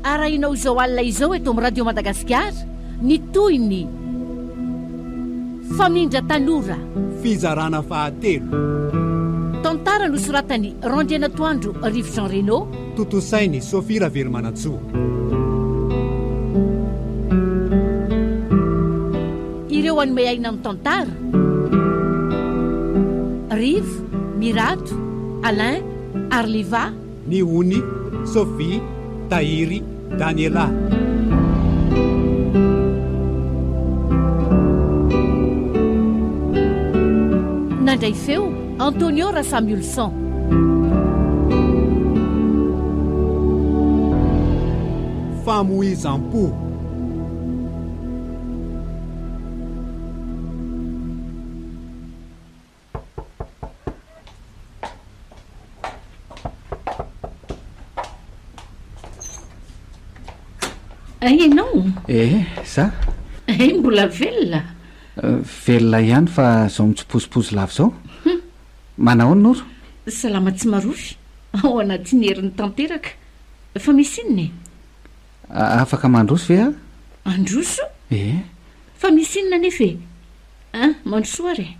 Arahinao izao alina izao eto amin'ny Radio Madagasikara ny tohin'ny Famindra Tanora. Fizarana fahatelo. Tantara nosoratan'i Randrianatoandro Rivo Jean Renaud. Tontosain'i Sophie Ravelomanantsoa. Ireo hanome aina ny tantara, Rivo, Mirato, Alain ary Liva. Ny Ony, Sophie, Tahiry, Daniela. Nandray feo, Antonio Rasamiolson. Famoizam-po. Ay ianao? Eh, za. Ay mbola velona? Velona ihany fa zao mitsipozipozy lava izao. Manahoana Noro? Salama tsy marofy, ao anatin'ny heriny tanteraka. Fa misy inona e? Afaka mandroso ve aho? Handroso? Eh. Fa misy inona anefa e? An, mandrosoa ary e!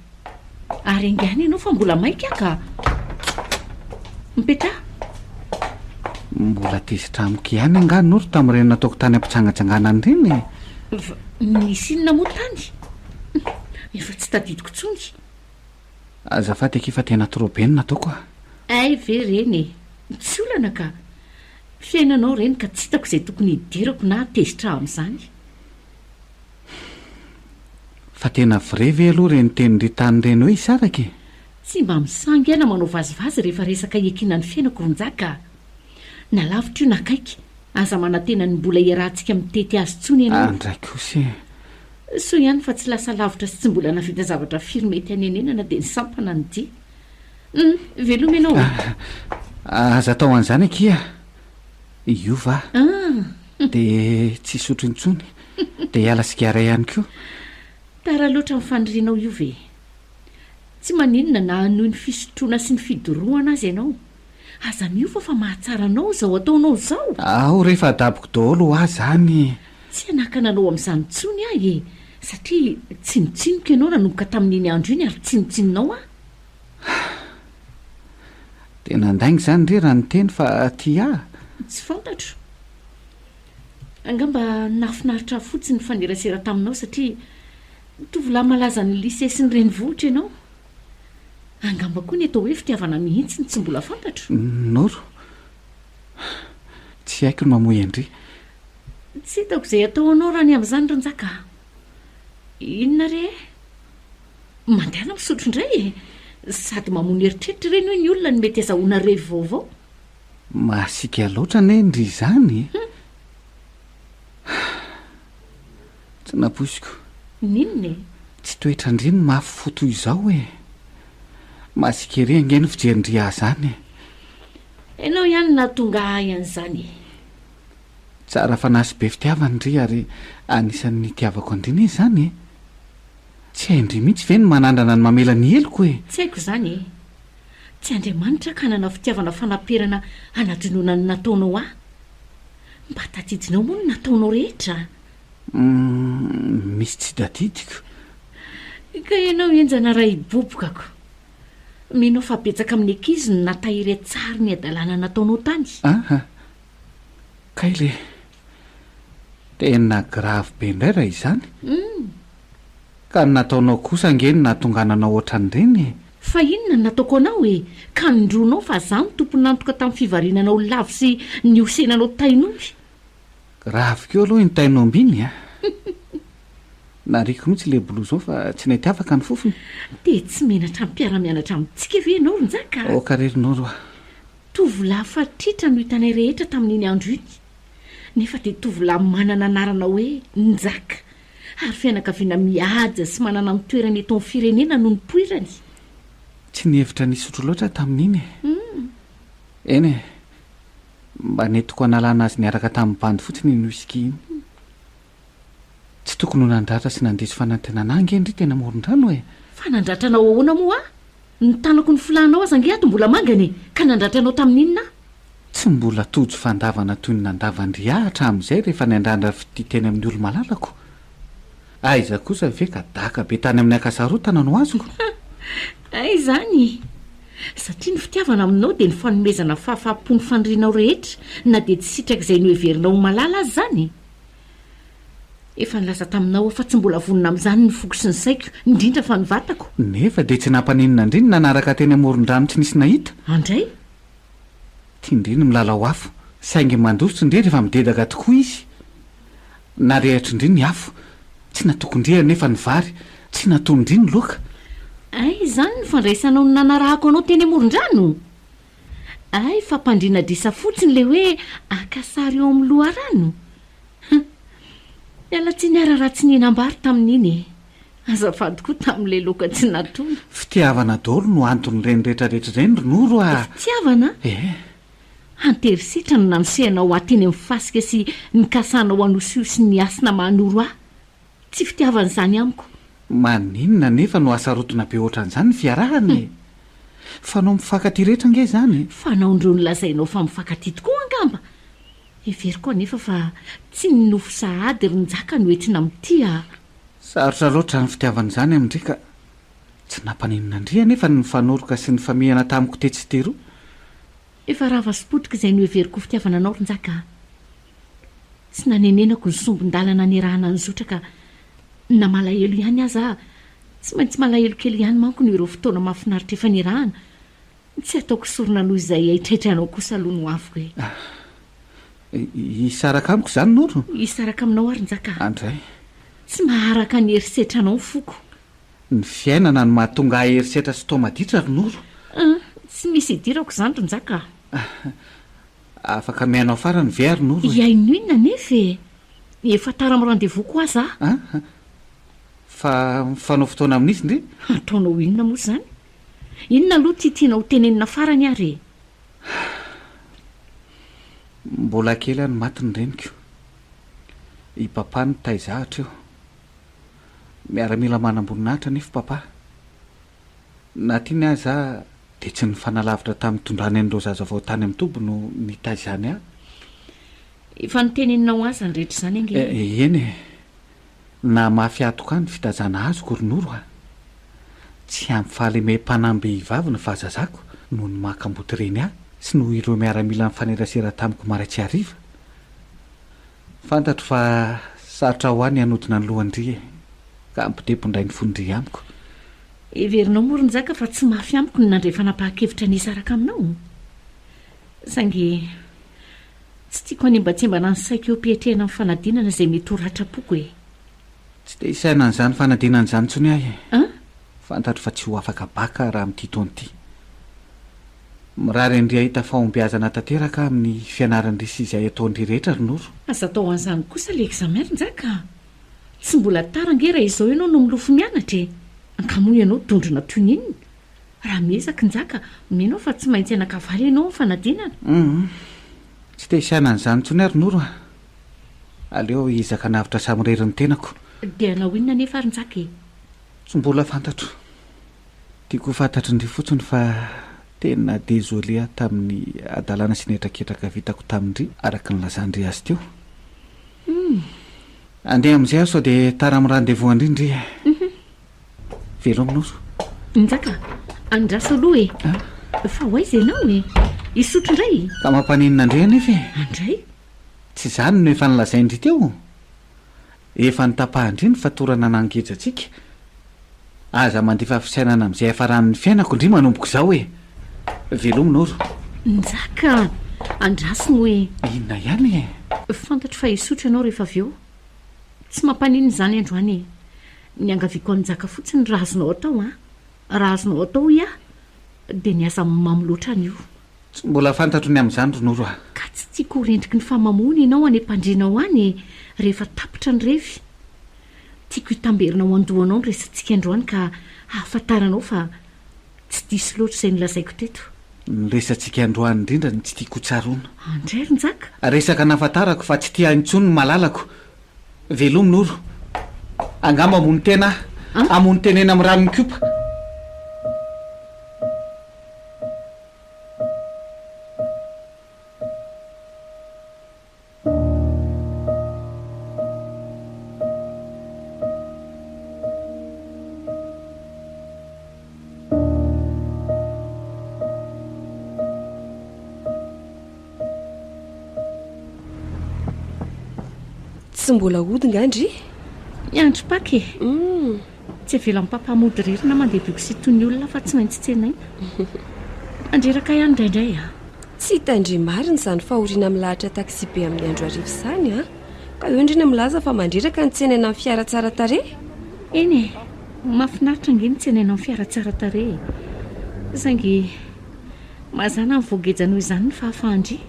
Ary haingana ianao fa mbola maika aho ka! Mipetraha. Mbola tezitra amiko ihany angaha Noro tamin'ireny nataoko tany am-pitsangatsanganana ireny e? Fa nisy inona moa tany? Efa tsy tadidiko intsony. Azafady akia fa tena trop be ny nataoko a! Hay ve ireny e! Tsy olana ka! Fiainanao ireny ka tsy hitako izay tokony hidirako na tezitra aho amin'izany. Fa tena vrai ve aloha ireny tenin-dry tany ireny hoe hisaraka e? Tsy mba misangy aho na manao vazivazy rehefa resaka iankinan'ny ny fiainako ry Njaka a! Na lavitra io na akaiky, aza manantena ny mbola hiarahantsika mitety azy intsony ianao. Andray kosa e! Soa ihany fa tsy lasa lavitra sy tsy mbola nahavita zavatra firy mety hanenenana dia nisampana ny dia. Hum, veloma ianao e! Aza atao an'izany akia! Hiova aho. Ah! Dia tsy hisotro intsony. Dia hiala sigara ihany koa. Tara loatra ny fanirianao hiova e! Tsy maninona na hanohy ny fisotroana sy ny fidorohana aza ianao. Aza miova fa mahatsara anao izao ataonao izao! Ao re fa adaboko daholo hoa zany e! Tsy hanakana anao amin'izany intsony aho e! Satria tsinontsinoko ianao nanomboka tamin'iny andro iny ary tsinontsinonao aho. Dia nandainga izany re raha niteny fa tia ahy? Tsy fantatro. Angamba nahafinaritra ahy fotsiny ny nifanerasera taminao satria tovolahy malazan'ny lycée sy ny renivohitra ianao. Angamba koa ny atao hoe fitiavana mihitsy no tsy mbola fantatro. Noro, tsy haiko ny mamoy an-dry. Tsy hitako izay atao anao raha ny amin'izany ry Njaka a! Inona re e? Mandehana misotro indray e! Sady mamono eritreritra ireny hoy ny olona no mety azahoana revy vaovao. Masiaka loatra anie ndry izany e! Tsy nampoiziko. N'inona e? Tsy toetran-dry ny mafy fo toy izao e! Masiaka ery ange ny fijerin-dry ahy izany e! Ianao ihany no nahatonga ahy an'izany e! Tsara fanahy sy be fitiavana ndry ary anisan'ny nitiavako an-dry anie izany e! Tsy hain-dry mihitsy ve ny manandrana ny mamela ny heloko e! Tsy haiko izany e! Tsy Andriamanitra ka hanana fitiavana fanaperana hanadinoana ny nataonao ahy. Mba tadidinao moa ny nataonao rehetra? Humm, misy tsy tadidiko. Ka ianao henjana raha hibobokako. Mino aho fa betsaka amin'ny ankizy no natahiry an-tsary ny hadalana nataonao tany. Aha. Kay le. Tena grave be indray raha izany. Humm. Ka ny nataonao kosa ange no nahatonga ananao ohatran'ireny e! Fa inona no nataoko anao e? Ka nindronao fa za no tompon'antoka tamin'ny fivarinanao lavo sy nihosenanao tain'omby. Grave koa aloha iny tain'omby iny a! Nariako mihitsy ilay blouson fa tsy nety afaka ny fofony. Dia tsy menatra ny mpiara-mianatra amintsika ve ianao ry Njaka a? Aoka re ry Noro a! Tovolahy fatritra no hitanay rehetra tamin'iny andro iny. Nefa dia tovolahy manana anarana hoe Njaka Ary fianakaviana mihaja sy manana ny toerany eto amin'ny firenena no nipoirany. Tsy nihevitra ny hisotro loatra aho tamin'iny e. Eny e, mba nentiko hanalana azy niaraka tamin'ny bandy fotsiny iny whisky iny. Tsy tokony ho nandratra sy nandiso fanantenana ahy ange ndry teny amoron-drano e. Fa nandratra anao ahoana moa aho? Ny tanako nofolanao aza ange ato mbola mangana e! Ka nandratra anao tamin'inona aho? Tsy mbola tojo fandavana toy ny nandavan-dry ahy hatramin'izay rehefa niandrandra fitia teny amin'ny olo-malalako. Aiza kosa ve ka daka be tany amin'ny ankasarotana no azoko? Hay izany! Satria ny fitiavana aminao dia ny fanomezana fahafaham-po ny fanirianao rehetra na dia tsy sitrak'izay noheverinao ho malala aza izany. Efa nilaza taminao aho fa tsy mbola vonona amin'izany ny foko sy ny saiko, indrindra fa ny vatako. Nefa dia tsy nampaninona an-dry ny nanaraka teny amoron-drano tsy nisy nahita. Andray? Tian-dry ny milalao afo, saingy mandositra ndry rehefa midedaka tokoa izy. Narehatrin-dry ny afo, tsy natokon-dry anefa ny vary, tsy natonon-dry ny loaka. Hay izany ny fandraisanao ny nanarahako anao teny amoron-drano? Hay fampandriana adrisa fotsiny ilay hoe haka sary eo amin'ny loharano? Hum. Miala tsiny ara raha tsy nihinam-bary tamin'iny e. Azafady koa tamin'ilay laoka tsy natono. Fitiavana daholo no anton'ireny rehetrarehetra ireny ry Noro a! Fitiavana? Eh. An-terisetra no nanosehanao ahy teny amin'ny fasika sy nikasanao hanosihosy ny hasina maha Noro ahy. Tsy fitiavana izany amiko. Maninona anefa no hasarotina be ohatran'izany ny fiarahana e? Fanao mifankatia rehetra ange izany e! Fanaon'ireo nolazainao fa mifankatia tokoa angamba? Heveriko anefa fa tsy ny nofo sahady ry Njaka no entina mitia a! Sarotra loatra izany fitiavana izany amin-dry ka! Tsy nampaninona an-dry anefa ny nifanoroka sy nifamihana tamiko tetsy sy teroa. Efa rava sy potika izay noheveriko ho fitiavana anao ry Njaka a! Tsy nanenenako ny sombin-dalana niarahana nizotra ka na malahelo ihany aza aho, tsy maintsy malahelo kely ihany manko noho ireo fotoana mahafinaritra efa niarahana, Tsy ataoko sorona noho izay haitraitranao kosa aloha ny hoaviko e. Hisaraka amiko izany Noro? Hisaraka aminao aho ry Njaka a. Andray. Tsy maharaka ny herisetranao ny foko. Ny fiainana no mahatonga ahy herisetra sy toa maditra ry Noro. Tsy misy idirako izany ry Njaka a. Afaka mihaino ahy farany ve ary Noro e? Hihaino inona anefa e? Efa tara amin'ny rendez-vous-ko aza aho. An? Fa mifanao fotoana amin'izy ndry? Ataonao inona moa izany? Inona aloha ity tianao ho tenenina farany ary e? Mbola kely aho no maty ny reniko. I Papa nitaiza ahy hatreo. Miaramila manamboninahitra anefa Papa. Na tiany aza aho dia tsy nifanalavitra tamin'ny nitondrany an'ireo zaza vao tany amin'ny toby no nitaizany ahy. Efa noteneninao ahy izany rehetra izany ange e. Eny e. Nahamafy atoka ahy ny fitazana azoko ry Noro a! Tsy ampy fahalemem-panahim-behivavy ny fahazazako noho ny maha kamboty reny ahy sy noho ireo miaramila nifanerasera tamiko marain-tsy hariva. Fantatro fa sarotra ho ahy ny hanodina ny lohan-dry e! Ka hampidebo indray ny fon-dry amiko. Heverinao moa ry Njaka fa tsy mafy amiko ny nandray fanapahan-kevitra ny hisaraka aminao? Saingy Tsy tiako hanembantsembana ny saiko eo am-piatrehana ny fanadinana izay mety ho ratram-poko e. Tsy te hisaina an'izany fanadinana izany intsony aho e. An? Fantatro fa tsy ho afaka bacc raha amin'ity taona ity. Mirary an-dry hahita fahombiazana tanteraka aho amin'ny fianaran-dry sy izay ataon-dry rehetra ry Noro. Aza atao an'izany kosa ilay examen ry Njaka a! Tsy mbola tara ange raha izao ianao no milofo mianatra e! Angaha moa ianao dondrona toy ny inona? Raha miezaka Njaka, mino aho fa tsy maintsy hanakavaly ianao amin'ny fanadinana. Humm. Tsy te hisaina an'izany intsony aho ry Noro a. Aleo aho hiezaka hanavotra samirery ny tenako. Dia hanao inona anefa ry Njaka e? Tsy mbola fantatro. Tiako ho fantatry ndry fotsiny fa tena désolé aho tamin'ny hadalana sy ny hetraketraka vitako tamin-dry araka ny nilazan-dry azy teo. Humm. Andeha amin'izay aho sao dia tara amin'ny rendez-vous an-dry ndry e. Veloma Noro. Njaka, andraso aloha e. Fa ho aiza ianao e? Hisotro indray? Ka mampaninona an-dry anefa e? Andray? Tsy izany no efa nolazain-dry teo? Efa notapahan-dry ny fatorana nangeja antsika. Aza mandefa fisainana amin'izay hiafaran'ny fiainako ndry manomboka izao e! Veloma Noro. Njaka, andraso moa e. Inona ihany e? Fantatro fa hisotro ianao rehefa avy eo. Tsy mampaninona izany androany e. Niangaviako an'i Njaka fotsiny raha azonao atao an! Raha azonao atao hoy aho dia ny aza mimamo loatra anio. Tsy mbola fantatro ny amin'izany ry Noro a! Ka tsy tiako ho rendriky ny fahamamoana ianao any am-pandriana ao any e, rehefa tapitra ny revy. Tiako hitamberina ao an-dohanao ny resatsika androany ka hahafantaranao fa tsy diso loatra izay nolazaiko teto. Ny resatsika androany indrindra no tsy tiako ho tsaroana. Andray ry Njaka! Resaka nahafantarako fa tsy tia ahy intsony ny malalako. Velomy Noro. Angamba hamono tena aho. Hamono tena eny amin'ny ranon'Ikopa. Tsy mbola hody nga ndry? Miandry Paka e! Tsy avelan'i Papa mody irery na mandeha bus toy ny olona fa tsy maintsy tsenaina. Mandreraka ihany indraindray a! Tsy hitan-dry marina izany fahoriana milahatra taxi-be amin'ny andro hariva izany a! Ka eo ndry no milaza fa mandreraka ny tsenaina amin'ny fiara tsara tarehy? Eny e! Mahafinaritra ange ny tsenaina amin'ny fiara tsara tarehy e! Saingy mazàna ny voageja noho izany ny fahafahan-dry.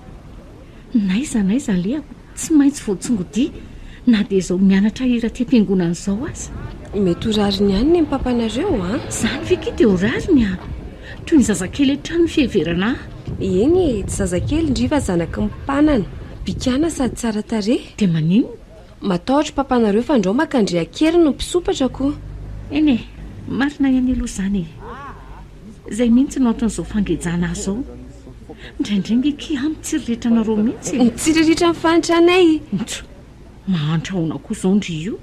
N'aiza n'aiza alehako, tsy maintsy voatsongodia na dia izao mianatra hira aty am-piangonana izao aza. Mety ho rariny ihany ny an'i papanareo an! Izany ve kay dia ho rariny an! Toy ny zazakely hatrany ny fiheverana ahy. Eny e, tsy zazakely ndry fa zanaky ny mpanana. Bikàna sady tsara tarehy. Dia maninona? Matahotra papanareo fa ndrao maka ndry an-keriny ny mpisompatra ko. Eny e, marina ihany aloha izany e. Izay mihitsy no anton'izao fangejana ahy izao. Indraindray nge ki aho mitsiriritra anareo mihitsy e. Mitsiriritra ny fahantranay. Ntso, mahantra ahoana koa izao ndry io?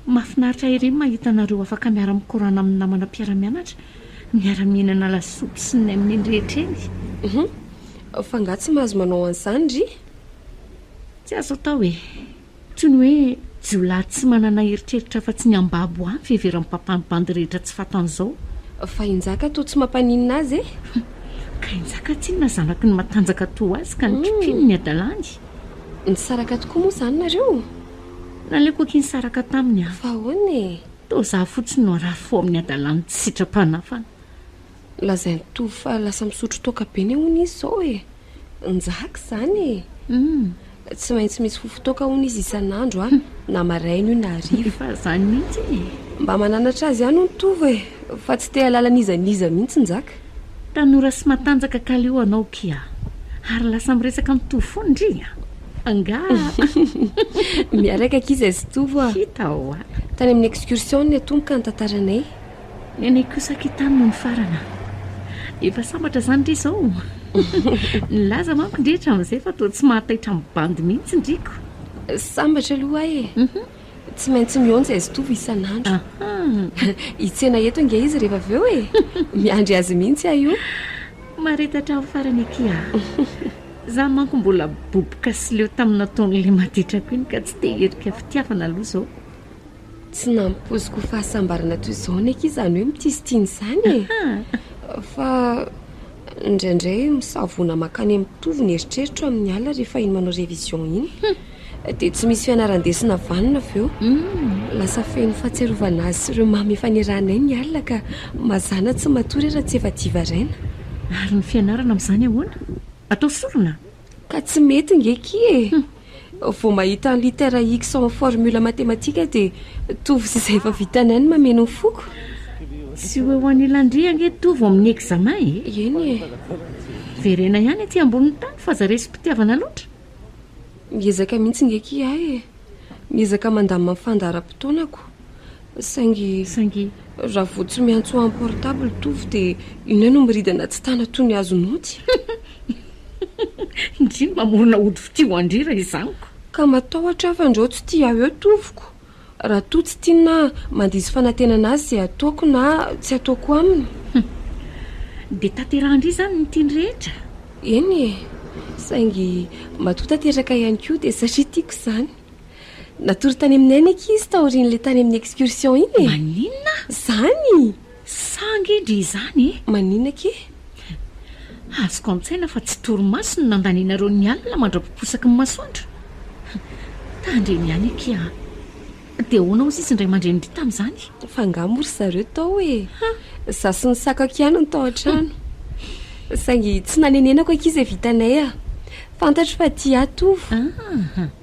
Mahafinaritra ery ny mahita anareo afaka miara-mikorana amin'ny namana mpiara-mianatra, miara-mihinana lasopy sy ny nem eny rehetra eny. Hum, fa angaha tsy mahazo manao an'izany ndry? Tsy azo atao e! Toy ny hoe jiolahy tsy manana eritreritra afa-tsy ny hambabo ahy ny fiheveran'ny papa ny bandy rehetra tsy fantany izao. Fa i Njaka toa tsy mampaninona azy e! Ka i Njaka tsinona zanaky ny matanjaka toa azy ka nikimpiny ny hadalany. Nisaraka tokoa moa izany nareo? Naleoko akia nisaraka taminy aho. Fa ahoana e? Toa izaho fotsiny no harary fo amin'ny hadalany tsy sitram-panafana. Lazain'i Tovo fa lasa misotro toaka be ne hono izy izao e! Njaka izany e! Tsy maintsy misy fofon-toaka hono izy isan'andro an, na maraina io na hariva. Efa izany mihitsy e! Mba mananatra azy ihany hono Tovo e! Fa tsy te hahalala n'iza n'iza mihitsy Njaka. Tanora sy matanjaka kaleo anao kia! Ary lasa miresaka amin'i Tovo foana ndry a! Angaha? Miaraka akia izay sy Tovo a! Hita hoa! Tany amin'ny excursion no niatomboka ny tantaranay. Ny anay kosa aky tany no nifarana. Efa sambatra izany ndry izao? Nilaza manko ndry hatramin'izay fa toa tsy mahataitra amin'ny bandy mihitsy ndry ko. Sambatra aloha aho e! Tsy maintsy mihaona izahay sy Tovo isan'andro. Hitsena eto ange izy rehefa avy eo e! Miandry azy mihitsy aho io. Mahareta hatramin'ny farany akia a! Izaho manko mbola boboka sy leo tamin'ny nataon'ilay maditrako iny ka tsy te hierika fitiavana aloha izao. Tsy nampoiziko ho fahasambarana toy izao anie akia izany hoe mitia sy tiana izany e! Fa indraindray misavoana mankany amin'ny Tovo ny eritreritro amin'ny alina rehefa iny manao révision iny. Dia tsy misy fianaran-desona vanona avy eo. Lasa feno fahatsiarovana azy sy ireo mamy efa niarahanay ny alina ka mazàna tsy matory aho raha tsy efa divaraina. Ary ny fianarana amin'izany ahoana? Atao sorona? Ka tsy mety nge ki e! Vao mahita ny litera X ao amin'ny formule matematika dia Tovo sy izay efa vitanay no mameno ny foko. Tsy ho eo anilan-dry ange Tovo amin'ny examen e! Eny e! Verena ihany aty ambonin'ny tany fa aza resim-pitiavana loatra. Miezaka mihitsy nge ki ahy e! Miezaka mandamina ny fandaharam-potoanako. Saingy. Saingy. Raha vao tsy miantso ahy amin'ny portable Tovo dia inona no miridana tsy tana toy ny hazon'ody? Ndry ny mamorona ody fitia ho an-dry raha izany ko. Ka matahotra aho fa ndrao tsy tia ahy eo tovoko. Raha toa tsy tiany na mandiso fanantenana azy izay ataoko na tsy ataoko aminy. Hum. Dia tanterahan-dry izany ny tiany rehetra? Eny e. Saingy matoa tanteraka ihany koa dia satria tiako izany. Natory tany aminay ny ankizy taorian'ilay tany amin'ny excursion iny e. Maninona? Izany! Sahy ange ndry izany e! Maninona akia? Azoko an-tsaina fa tsy torimaso no nandanianareo ny alina mandra-piposaky ny masoandro. Tandremo ihany akia a! Dia ahoana hozy izy ny ray aman-drenin-dry tamin'izany? Fa angaha moa ry zareo tao e! Izaho sy ny sakako ihany no tao an-trano. Saingy tsy nanenenako akia izay vitanay a! Fantatro fa tia ahy Tovo.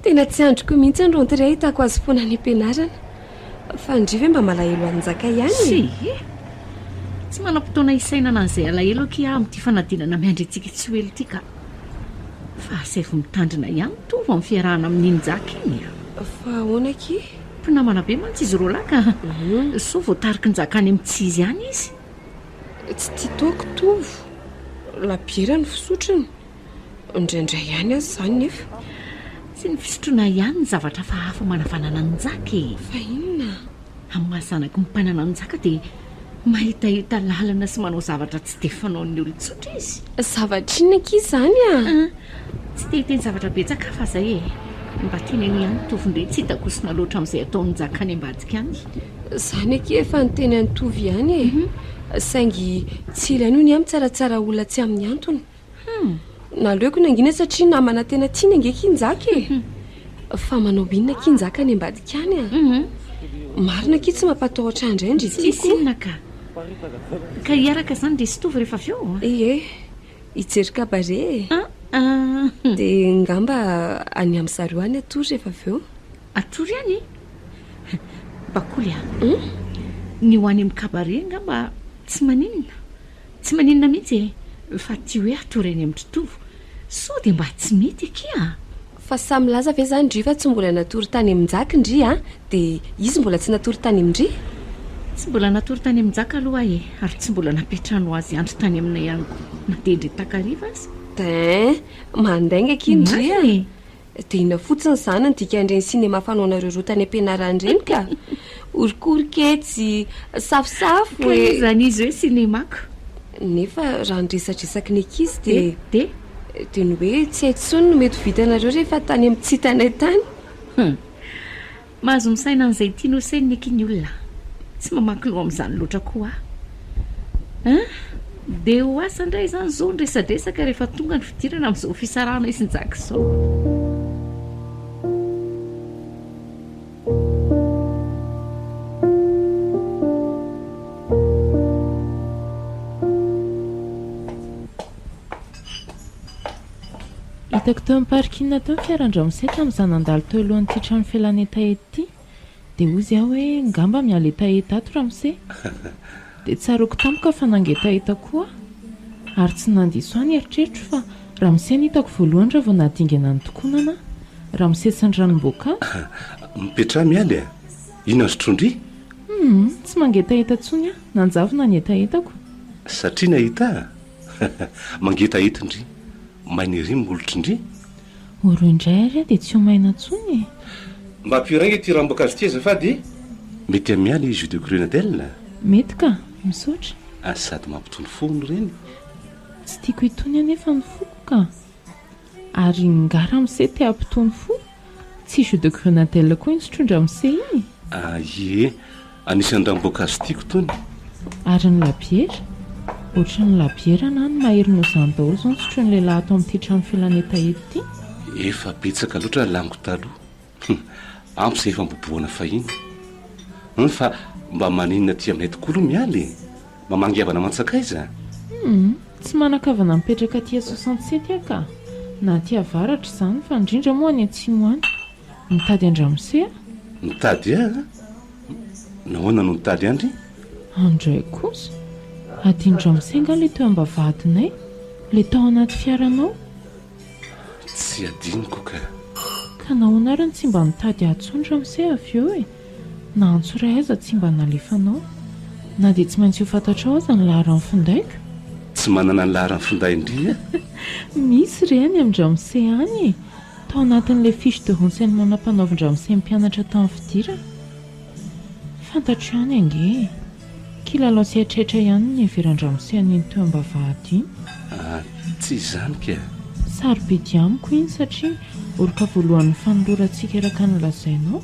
Tena tsy andriko mihitsy ny rentrée ahitako azy foana any am-pianarana. Fa ndry ve mba malahelo an'i Njaka ihany e? Tsia e! Tsy manam-potoana hisainana an'izay alahelo akia aho amin'ity fanadinana miandry antsika tsy ho ela ity ka. Fa asaivo mitandrina ihany Tovo amin'ny fiarahana amin'iny Njaka iny a! Fa ahoana akia? Mpinamana be mantsy izy roalahy ka. Sao voatariky Njaka any amin'ny tsy izy any izy. Tsy tia toaka Tovo. Labiera no fisotrony. Indraindray ihany aza izany nefa. Tsy ny fisotroana ihany ny zavatra hafahafa manavanana an'i Njaka e! Fa inona? Amin'ny maha zanaky ny mpanana an'i Njaka dia mahitahita lalana sy manao zavatra tsy dia fanaon'ny olon-tsotra izy. Zavatra inona akia izany a? Tsy te hiteny zavatra betsaka aho fa izay e! Mba teneno ihany Tovo ndray tsy hitagosina loatra amin'izay ataon'i Njaka any ambadika any. Zany akia efa niteny an'i Tovo ihany e. Saingy tsy ilaina hono ihany mitsaratsara olona tsy amin'ny antony. Naleoko nangina satria namana tena tiany ange akia Njaka e. Fa manao inona akia Njaka any ambadika any a? Marina akia tsy mampatahotra ahy indray ndry Tsy misy tiako. inona ka. Ka hiaraka izany ndry sy Tovo rehefa avy eo? Ie. Hijery cabaret e. Ah. Dia ngamba any amin'ny zareo any hatory rehefa avy eo. Hatory any? Bakoly a. Ny ho any amin'ny cabaret ngamba tsy maninona. Tsy maninona mihitsy e. Fa ity hoe hatory any amin-dry Tovo, sao dia mba tsy mety akia a! Fa samy milaza ve zany ndry fa tsy mbola natory tany amin-jaka ndry a! Dia izy mbola tsy natory tany amin-dry? Tsy mbola natory tany amin-jaka aloha aho e! Ary tsy mbola nampiantrano azy andro tany aminay ihany koa, na dia indray takariva aza. Din! Mandainga akia ndry a! Marina e! Dia inona fotsiny izany ny dikan'ireny sinema fanaonareo roa tany am-pianarana ireny ka? Orikoriky etsy, safosafo Ka e! iza an'izy hoe sinemako? Nefa raha ny resadresaky ny ankizy dia. Dia? Dia ny hoe tsy hay intsony no mety ho vitanareo rehefa tany amin'ny tsy hitanay tany. Hum. Mahazo misaina an'izay tiany ho saininy akia ny olona. Tsy mamaky loha amin'izany loatra koa aho. Hein? Dia ho asa indray izany izao ny resadresaka rehefa tonga ny fidirana amin'izao fisarahana isin-jaka izao. Hitako teo amin'ny parking teo ny fiaran-dramose tamin'izaho nandalo teo alohan'ity trano fialana hetaheta ity. Dia hozy aho hoe ngamba miala hetaheta ato ramose. Dia tsaroako tampoka fa nangetaheta koa aho. Ary tsy nandiso ahy ny eritreritro fa ramose no hitako voalohany raha vao nahadingana ny tokonana aho. Ramose sy ny ranom-boankazo. Mipetraha miala e! Inona ny sotroin-dry? Humm, tsy mangetaheta intsony aho, nanjavona ny hetahetako. Satria nahita ahy? Mangetaheta ndry, maina ery ny molotry ndry. Oroy indray ary aho dia tsy ho maina intsony e! Mba ampio iray ange ity ranom-boankazo ity azafady e! Mety amin'ny ahy ny jus de grenadelle? Mety ka! Misaotra. Sady mampitony fo hono ireny. Tsy tiako hitony anefa ny foko ka! Ary nga ramose te hampitony fo? Tsy jus de grenadelle koa iny sotroin-dramose iny e? Ah ie, anisan'ny ranom-boankazo tiako itony. Ary ny labiera? Ohatran'ny labiera na ny mahery noho izany daholo izao no sotroin'ny lehilahy ato amin'ity trano fialana hetaheta ity. Efa betsaka loatra ny laniko taloha. Hum, ampy izay efa nibobohana fahiny. Hum, fa mba maninona aty aminay tokoa aloha miala e? Mamangy havana aman-tsakaiza? Hum, tsy manan-kavana mipetraka aty à 67 aho ka! Na aty avaratra izany, fa indrindra moa any atsimo any. Mitady an-dramose aho. Mitady ahy an? Nahoana no nitady ahy ndry? Andray kosa! Adin-dramose angaha ilay teo am-bavahadinay? Ilay tao anaty fiaranao? Tsy adinoko ka. Ka nahoana ary no tsy mba nitady ahy intsony ramose avy eo e? Na antso iray aza tsy mba nalefanao. Na dia tsy maintsy ho fantatrao aza ny laharan'ny findaiko. Tsy manana ny laharan'ny finday ndry a! Misy re any amin-dramose any e! Tao anatin'ilay fiche de renseignement nampanaovin-dramose ny mpianatra tamin'ny fidirana. Fantatro ihany ange e! Kilalao sy haitraitra ihany ny niheveran-dramose an'iny teo am-bavahady iny. Ah, tsy izany ka! Sarobidy amiko iny satria oroka voalohan'ny fanolorantsika araka ny lazainao.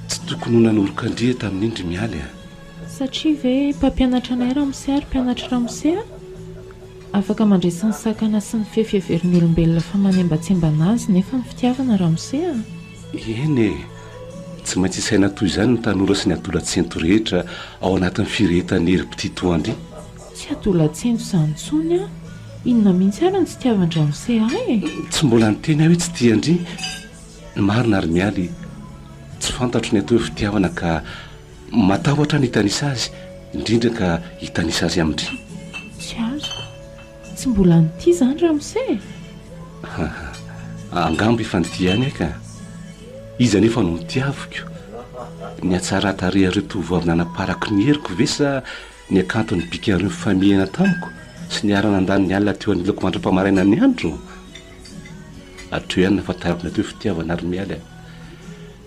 Tsy tokony ho nanoroka an-dry tamin'iny ry Mialy a! Satria ve mpampianatra anay ramose ary mpianatr'i ramose a? Afaka mandresy ny sakana sy ny fefy heverin'ny olombelona fa manembatsembana azy nefa ny fitiavana ramose a! Eny e! Tsy maintsy isaina toy izany ny tanora sy ny adolatsento rehetra ao anatin'ny firehetan'ny herim-pitia toa an-dry. Tsy adolatsento izany intsony aho. Inona mihitsy ary no tsy tiavan-dramose ahy e? Tsy mbola niteny aho hoe tsy tia an-dry. Ny marina ry Mialy, tsy fantatro ny atao hoe fitiavana ka matahotra aho ny hitanisa azy, indrindra ka hitanisa azy amin-dry. Tsy azoko. Tsy mbola nitia izany ramose e! Angamba efa nitia ihany aho ka! Iza anefa no notiaviko? Ny hatsaran-tarehan'ireo tovovavy nanamparako ny heriko ve sa ny hakanton'ny bikan'ireo nifamihina tamiko sy niara-nandany ny alina teo anilako mandra-pamarainan'ny andro? Hatreo ihany nahafantarako ny atao hoe fitiavana ry Mialy a!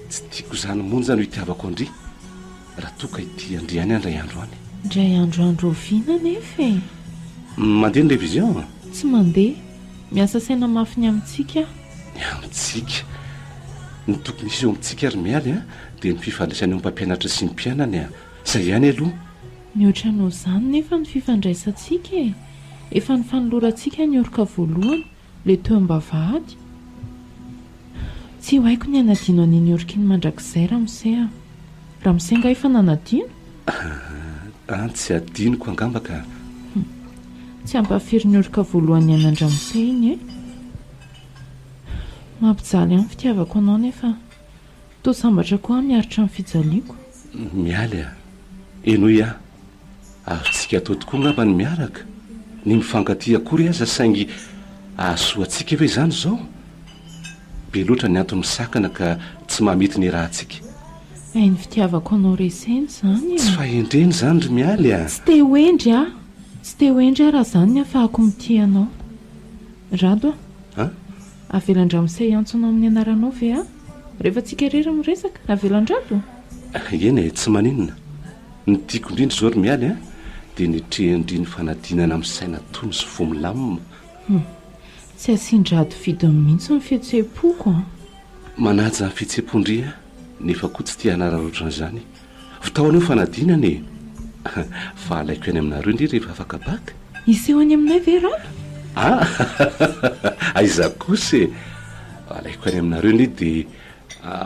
Tsy tiako izany monja no itiavako an-dry. Raha toa ka ity andriany aho indray andro any. Indray andro andro oviana anefa e? Mandeha ny révision a? Tsy mandeha. Miasa saina mafy ny amintsika aho. Ny amintsika? Ny tokony hisy eo amintsika ry Mialy a, dia ny fifandraisana eo amin'ny mpampianatra sy ny mpianany a! Izay ihany aloha. Mihoatra noho izany nefa ny fifandraisantsika e! Efa nifanolorantsika ny oroka voalohany, ilay teo am-bavahady. Tsy ho haiko ny hanadino an'iny oroka iny mandrakizay ramose a! Ramose angaha efa nanadino? An, tsy adinoko angamba ka. Hum. Tsy hampahafiry ny oroka voalohany niainan-dramose iny e! Mampijaly ahy ny fitiavako anao nefa toa sambatra koa aho miaritra ny fijaliako. Mialy a! Henoy aho. Azontsika atao tokoa angamba ny miaraka, ny mifankatia akory aza saingy hahasoa antsika ve izany izao? Be loatra ny antony misakana ka tsy mahamety ny iarahantsika. Hain'ny fitiavako anao resena izany e! Tsy fahendrena izany ry Mialy a! Tsy te ho hendry aho! Tsy te ho hendry aho raha izany ny hafahako mitia anao. Rado a! An? Avelan-dramose hiantso anao amin'ny anaranao ve aho? Rehefa tsika irery miresaka, avelan-dRado? Eny e, tsy maninona. Ny tiako indrindra izao ry Mialy a, dia ny hitrehan-dry ny fanadinana amin'ny saina tony sy fo milamina. Hum. Tsy asian-dRado vidiny mihitsy ny fihetseham-poko an! Manaja ny fihetseham-pon-dry aho, nefa koa tsy tia hanararaotra an'izany. Vitao aloha ny fanadinana e! Fa alaiko any aminareo ndry rehefa afaka bac. Hiseho any aminay ve Rado? Ah! Aiza kosa e! Alaiko any aminareo ndry dia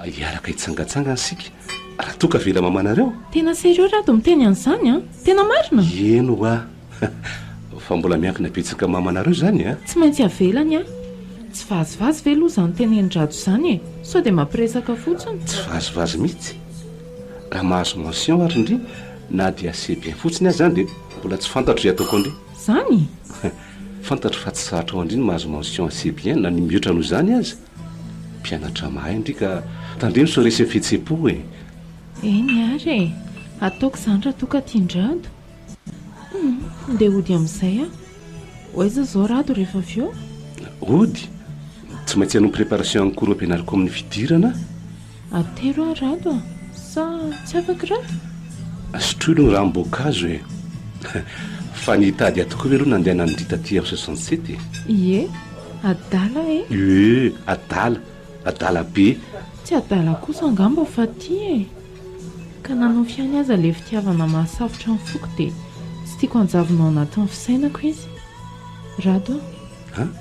hiaraka hitsangantsangana isika, raha toa ka avela mamanareo. Tena sérieux Rado miteny an'izany an! Tena marina? Eny hoa! Fa mbola miankina betsaka amin'ny mamanareo izany an! Tsy maintsy avelany an! Tsy vazivazy ve aloha izany tenenin-dRado izany e? Sao dia mampiresaka fotsiny? Tsy vazivazy mihitsy. Raha mahazo mention ary ndry na dia assez bien fotsiny aza izany dia mbola tsy fantatro izay ataoko an-dry. Izany? Fantatro fa tsy sarotra ho an-dry ny mahazo mention assez bien na ny mihoatra noho izany aza. Mpianatra mahay ndry ka tandremo sao resin'ny fihetseham-po e! Eny ary e! Ataoko izany raha toa ka tian-dRado. Humm, ndeha hody amin'izay aho. Ho aiza izao Rado rehefa avy eo? Hody? Tsy maintsy hanao préparation an'ny cours ampianariko amin'ny fidirana aho. Atero aho Rado a! Sa tsy afaka Rado? Sotroy aloha ny ranom-boankazo e! Fa ny hitady ahy tokoa ve aloha nandehanan'ndry taty amin'ny 67 e? Ie, adala e! Ie, adala! Adala be! Tsy adala kosa angamba fa tia e! Ka na nofy ihany aza le fitiavana mahasafotra ny foko dia tsy tiako hanjavona ao anatin'ny fisainako izy. Rado a! An?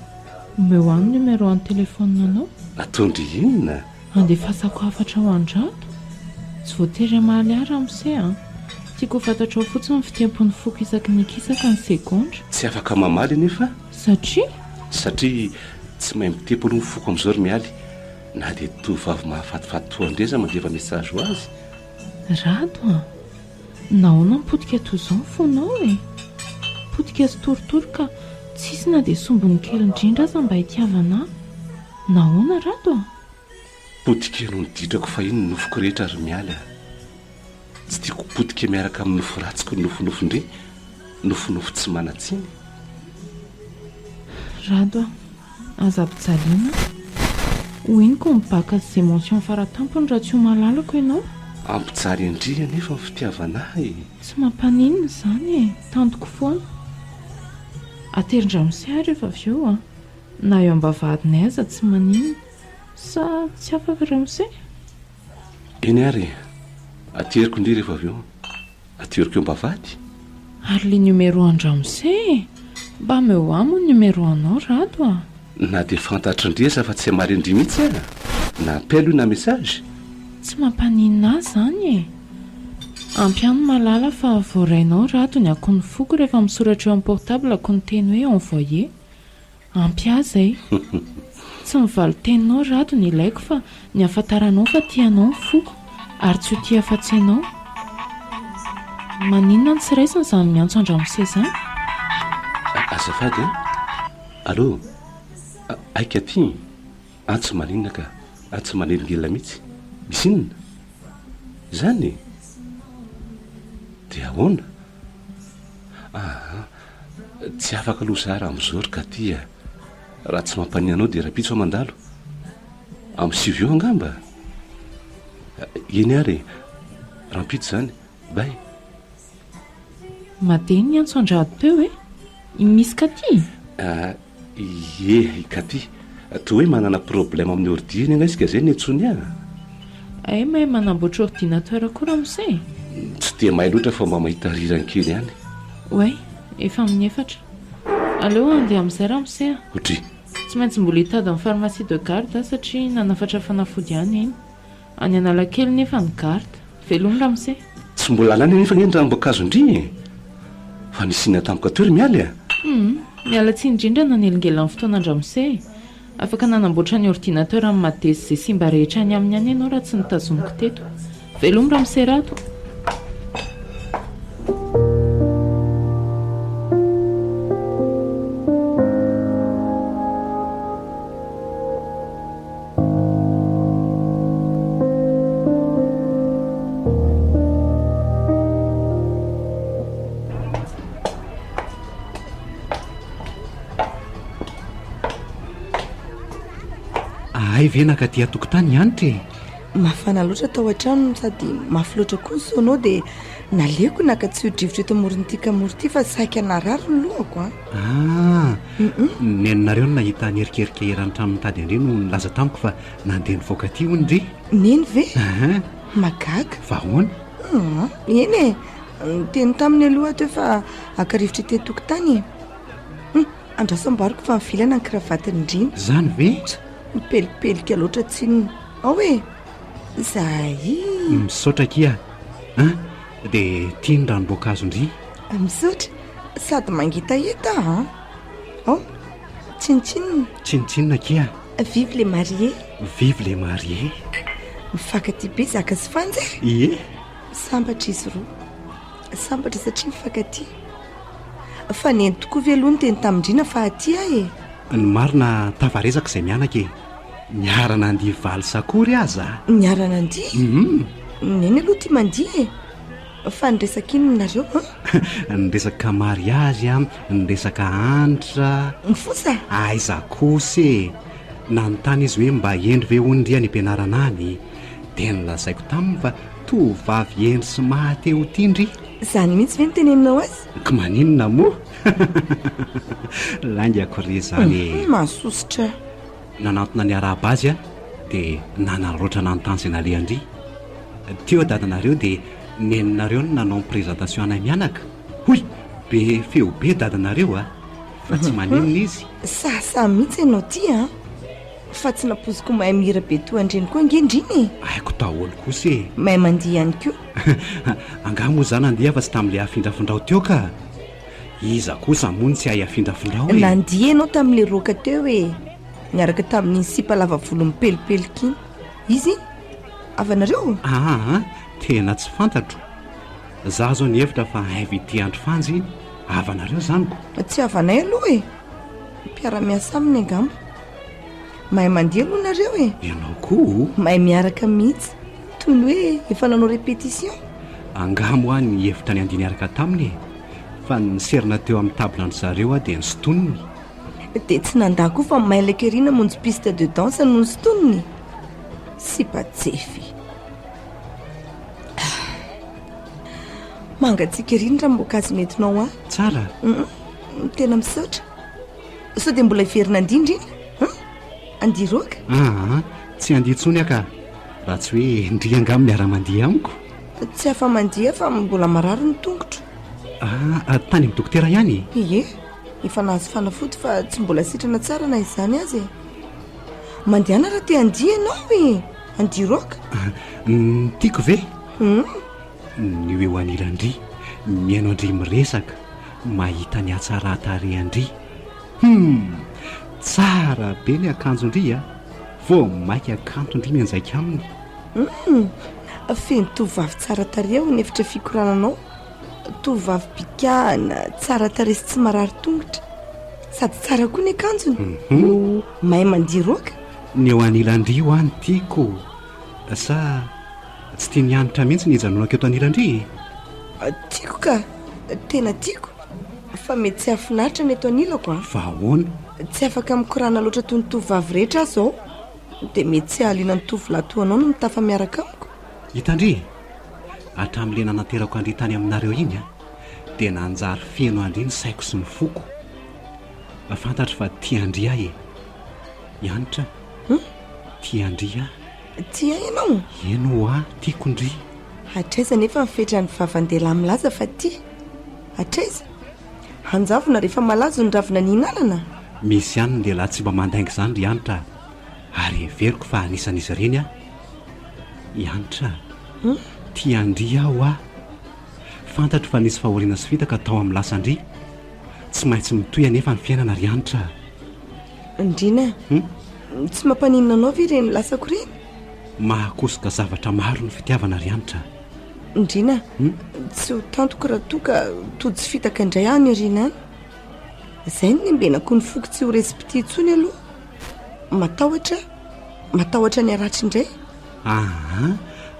Omeo ahy ny numéro an'ny téléphone anao. Ataon-dry inona? Andefasako hafatra ho an-dRado. Tsy voatery hamaly ahy ramose a! Tiako ho fantatrao fotsiny ny fitempon'ny foko isaky ny hikisaka ny segondra. Tsy afaka mamaly anefa aho. Satria? Satria tsy mahay mitepo aloha ny foko amin'izao ry Mialy. Na dia tovovavy mahafatifaty toa an-dry aza mandefa message ho azy. Rado a! Nahoana potika toy izao ny fonao e? Potika sy torotoro ka tsisy na dia sombiny kely indrindra aza mba itiavana ahy. Nahoana Rado a? Potika noho ny ditrako fahiny ny nofoko rehetra ry Mialy a! Tsy tiako ho potika miaraka amin'ny nofy ratsiko ny nofinofin-dry, nofinofy tsy manan-tsiny. Rado a! Aza ampijaliana aho. Ho henoko ny bac sy izay mention faratampony raha tsy ho malalako ianao. Hampijaly an-dry anefa ny fitiavana ahy e! Tsy mampaninona izany e! Tantiko foana. Aterin-dramose aho rehefa avy eo an! Na eo am-bavahadinay aza tsy maninona. Sa tsy afaka ramose? Eny ary e! Ateriko ndry rehefa avy eo. Ateriko eo am-bavahady. Ary le numéro an-dramose e! Mba omeo ahy moa ny numéro anao Rado a! Na dia fantatry ndry aza fa tsy hamaly an-dry mihitsy aho. Na appel io na message. Tsy mampaninona ahy izany e! Ampy ahy ny mahalala fa voarainao Rado ny akon'ny foko rehefa misoratra eo amin'ny portable-ko ny teny hoe envoyer. Ampy ahy izay. Tsy ny valin-teninao Rado no ilaiko fa ny hahafantaranao fa tia anao ny foko ary tsy ho tia afa-tsy ianao. Maninona no tsy raisina izany miantso an-dramose izany? Azafady an! Allô? Aika aty? An tsy maninona ka! An tsy manelingelina mihitsy! Misy inona? Izany e? Dia ahoana? Aa! Tsy afaka aloha za raha amin'izao ry Katy a! Raha tsy mampaniana anao dia rahampitso aho mandalo. Amin'ny sivy eo angamba? Eny ary e! Rahampitso izany. Bye! Mandeha ny antso an-dRado teo e! I Miss Katy? Ie, i Katy. Toa hoe manana problème amin'ny ordi iny angaha isika izay niantsoany ahy? Hay mahay manamboatra ordinateur koa ramose e! Tsy dia mahay loatra fa mba mahita rirany kely ihany. Oay, efa amin'ny efatra. Aleo handeha amin'izay ramose a! Otri. Tsy maintsy mbola hitady ny pharmacie de garde aho satria nanafatra fanafody ihany eny. Any Analakely nefa ny garde. Veloma ramose. Tsy mbola lany anefa anie ny ranom-boankazo-ndry e! Fa nisy inona tampoka teo ry Mialy a! Humm, miala tsiny indrindra nanelingelina ny fotoanan-dramose e! Afaka nanamboatra ny ordinateur amin'ny Madesy izay simba rehetra any aminy any ianao raha tsy notazomiko teto. Veloma ramose Rado. Ahay ve nakaty an-tokotany i Hanitra e? Mafana loatra tao an-trano sady mafy loatra koa ny sono dia naleoko naka tsio-drivotra eto amoron'ity kamory ity fa saika narary ny lohako an. Ah! Neninareo no nahita niherikerika eran'ny trano nitady an-dry no nilaza tamiko fa nandeha nivoaka aty hono ndry. Neny ve? Aha. Mahagaga. Fa ahoana? Aa, eny e! Niteny taminy aloha aho teo fa haka rivotra ety an-tokotany e. Hum, andraso amboariko fa mivilana ny kravatin'i Ndrina. Izany ve? Tsa, mipelipelika loatra tsinona. Ao e! Zay! Misaotra akia a! Dia tia ny ranom-boankazo-ndry. Misaotra! Sady mangetaheta an! Ao! Tsinontsinona. Tsinontsinona akia. Vive les mariés. Vive les mariés. Mifankatia be Zaka sy Fanja e! Ie. Sambatra izy roa. Sambatra satria mifankatia. Fa neny tokoa ve aloha niteny tamin-dRina fa aty aho e? Ny marina tafaresaka izay mianaka e! Niara-nandihy valse akory aza. Niara-nandihy? Hum. Neny aloha tia mandihy e! Fa niresaka inona nareo an? Niresaka mariazy an, niresaka hanitra. Mifosa? Aiza kosa e! Nanontany izy hoe mba hendry ve hono ndry any am-pianarana any? Dia nolazaiko taminy fa tovovavy hendry sy maha te ho tia ndry. Izany mihitsy ve no teneninao azy? Ka maninona moa? Laingako re izany e! Mahasosotra. Nanantona niarahaba azy aho dia nanararaotra nanontany izay nalehan-dry. Teo dadanareo dia neninareo no nanao ny présentation anay mianaka. Hoy! Be feo be dadanareo a! Fa tsy maninona izy. Sahasaha mihitsy ianao ty an! Fa tsy nampoiziko mahay mihira be toa an-dreny koa ange ndriny e! Haiko daholo kosa e! Mahay mandihy ihany koa. Angaha moa za nandihy afa-tsy tamin'ilay afindrafindrao teo ka! Iza kosa moa no tsy hay afindrafindrao e! Nandihy ianao tamin'ilay roka teo e! Niaraka tamin'iny sipa lava volo mipelipelika iny. Iza iny? Havanareo? Aa, tena tsy fantatro. Za zao nihevitra fa invité andry Fanja iny. Havanareo zany ko? Tsy havanay aloha e! Mpiara-miasa aminy angamba. Mahay mandihy aloha nareo e! Ianao koa? Mahay miaraka mihitsy. Toy ny hoe efa nanao répétition. Angaha moa nihevitra ny handihy niaraka taminy e! Fa niserana teo amin'ny table-ndry zareo aho dia nosintoniny. Dia tsy nandà koa fa mailaka ery namonjy piste de danse no nosintoniny. Sipa jefy. Mangatsiaka ery ny ranom-boankazo nentinao ahy. Tsara? Hum, tena misaotra. Sao dia mbola hiverina handihy ndry? Hum? Handihy rock? Aa, tsy handihy intsony aho ka. Raha tsy hoe ndry angaha miara-mandihy amiko. Tsy afa-mandihy aho fa mbola marary ny tongotro. Ah, tany amin'ny dokotera ihany? Ie, efa nahazo fanafody fa tsy mbola sitrana tsara na izany aza e. Mandehana raha te handihy ianao e! Handihy rock? Ny tiako ve? Hum. Ny ho eo anilan-dry, mihaino an-dry miresaka, mahita ny hatsaran-tarehan-dry. Hum! Tsara be ny akanjon-dry a! Vao maika kanto ndry mianjaika aminy. Hum! Feno tovovavy tsara tarehy ao ny efitra fikorananao. Tovovavy bikàna, tsara tarehy sy tsy marary tongotra. Sady tsara koa ny akanjony. No mahay mandihy rock. Ny eo anilan-dry hoa no tiako. Sa tsy tian'i Hanitra mihitsy ny hijanonako eto anilan-dry e? Tiako ka! Tena tiako. Fa mety tsy hahafinaritra ny eto anilako an! Fa ahoana? Tsy afaka mikorana loatra toy ny tovovavy rehetra aho izao. Dia mety tsy hahaliana ny tovolahy toa anao ny mitafa miaraka amiko. Hitan-dry e! Hatramin'ilay nananterako an-dry tany aminareo iny an, dia nanjary feno an-dry ny saiko sy ny foko. Fantatro fa tia an-dry aho e! I Hanitra, tia an-dry aho. Tia ahy ianao? Eny ho'a, tiako ndry. Hatraiza anefa ny fetran'ny vavan-dehilahy milaza fa tia? Hatraiza? Hanjavona rehefa malazo ny ravina nihinanana? Misy ihany ny lehilahy tsy mba mandainga izany ry Hanitra a! Ary heveriko fa anisan'izy ireny aho. I Hanitra a! Tia an-dry aho ho'a! Fantatro fa nisy fahoriana sy fitaka tao amin'ny lasan-dry. Tsy maintsy mitohy anefa ny fiainana ry Hanitra a! Ndrina a! Tsy mampaninona anao ve ireny lasako ireny? Mahakosoka zavatra maro ny fitiavana ry Hanitra a! Ndrina a! Tsy ho tantiko raha toa ka tojo fitaka indray aho any aoriana any. Izay no niambenako ny foko tsy ho resim-pitia intsony aloha. Matahotra aho. Matahotra ny haratra indray. Aa!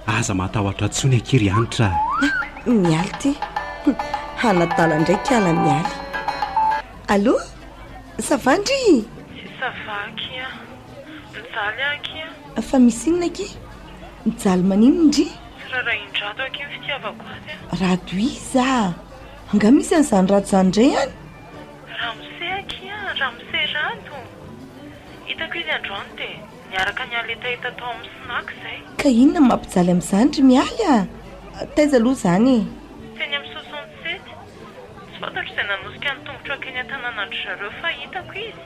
Aza matahotra intsony akia ry Hanitra a! Mialy ity. Hanadala indray kala Mialy. Allô? Ça va ndry? Tsy ça va akia. Mijaly aho akia. Fa misy inona akia? Mijaly maninona ndry? Tsy rarahin-dRado akia ny fitiavako azy a! Rado iza? Angaha misy an'izany Rado izany indray any? Ramose akia, Ramose Rado! Hitako izy androany dia niaraka niala hetaheta tao amin'ny snack izay. Ka inona no mampijaly amin'izany ry Mialy a? Taiza aloha izany e? Teny amin'ny 67. Tsy fantatro izay nanosika ny tongotro hankeny an-tanànan-dry zareo fa hitako izy.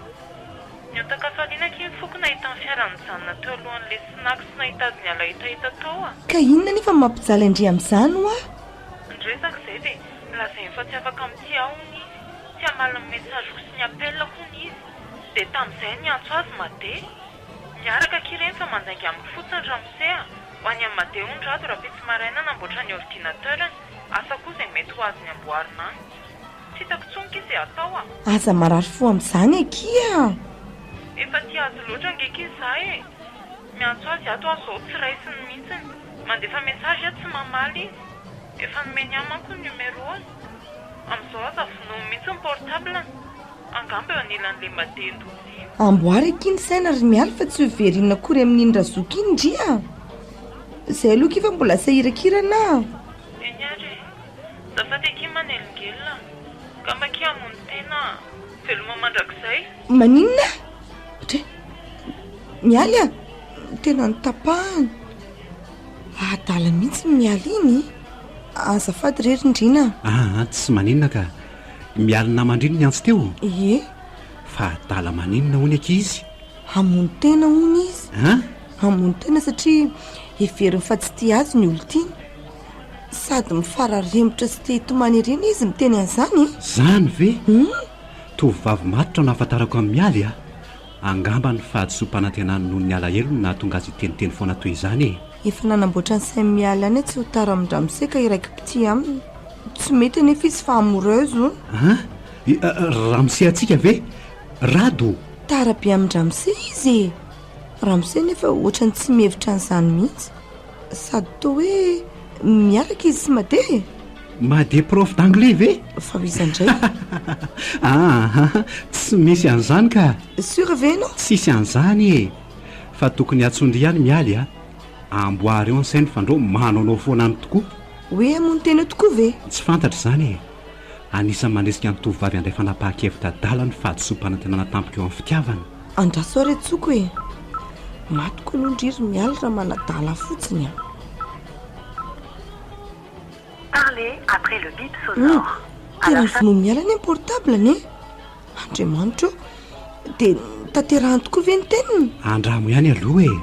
Nihotan-kafaliana akia ny foko nahita ny fiara nijanona teo alohan'ilay snack sy nahita azy niala hetaheta tao a! Ka inona anefa no mampijaly an-dry amin'izany hoa? Niresaka izay dia nolazainy fa tsy afaka mitia ahy hono izy, tsy hamaly ny message-ko sy ny appel-ko hono izy. Dia tamin'izay niantso azy Made. Miaraka akia ireny fa mandainga amiko fotsiny ramose a! Ho any amin'i Made hono Rado rahampitso maraina hanamboatra ny ordinateur-ny, asa koa izay mety ho azony amboarina any. Tsy hitako intsony akia izay atao a! Aza marary fo amin'izany akia a! Efa tia azy loatra ange akia izaho e! Miantso azy ato aho izao tsy raisiny mihitsiny. Mandefa message aho tsy mamaly izy. Efa nomeny ahy manko ny numéro-ny. Amin'izao aza vonoiny mihitsy ny portable-ny. Angamba eo anilan'ilay madendozy iny. Amboary akia ny saina ry Mialy fa tsy ho very inona akory amin'iny razoky iny ndry a! Izay aloha akia fa mbola sahirakirana a! Eny ary e! Azafady akia manelingelina a! Angamba akia hamono tena a! Veloma mandrakizay! Maninona? Dre! Mialy a! Tena notapahana. Adala mihitsy ny Mialy iny. Azafady re ry Ndrina a! Aa tsy maninona ka! Mialy naman-dry no niantso teo? Ie. Fa adala maninona hono akia izy? Hamono tena hono izy. An? Hamono tena satria heveriny fa tsy tia azy ny olon-tiany. Sady mifararimbotra sy te hitomany ery anie izy miteny an'izany e! Zany ve? Tovovavy matotra no ahafantarako an'i Mialy a! Angamba ny fahadisoam-panantenany noho ny alahelo no nahatonga azy hiteniteny foana toy izany e! Efa nanamboatra ny sain'i Mialy ihany aho tsy ho tara amin-dramose ka hiraiki-pitia aminy. Tsy mety anefa izy fa amoureuse hono. An? Ramose antsika ve? Rado? Tara be amin-dramose izy e! Ramose nefa ohatran'ny tsy mihevitra an'izany mihitsy. Sady toa hoe miaraka izy sy Made e! Made prof d'anglais ve? Fa ho iza indray? Aa, tsy misy an'izany ka! Sûr ve ianao? Tsisy an'izany e! Fa tokony antsoin-dry ihany Mialy a! Amboary eo ny sainy fa ndrô manaonao foana any tokoa. Hoe hamono tena eo tokoa ve? Tsy fantatra izany e! Anisan'ny mandrisika ny tovovavy handray fanapahan-kevitra adala ny fahadisoam-panantenana tampoka eo amin'ny fitiavana. Andraso aho re Tsoko e! Matiko aloha ndry ry Mialy raha manadala fotsiny a! Parlez après le bip sonore. À Tena la fin. vonoin'i Mialy anie ny portable-ny e! Andriamanitra ô! Dia tanterahany tokoa ve ny teniny? Andramo ihany aloha e!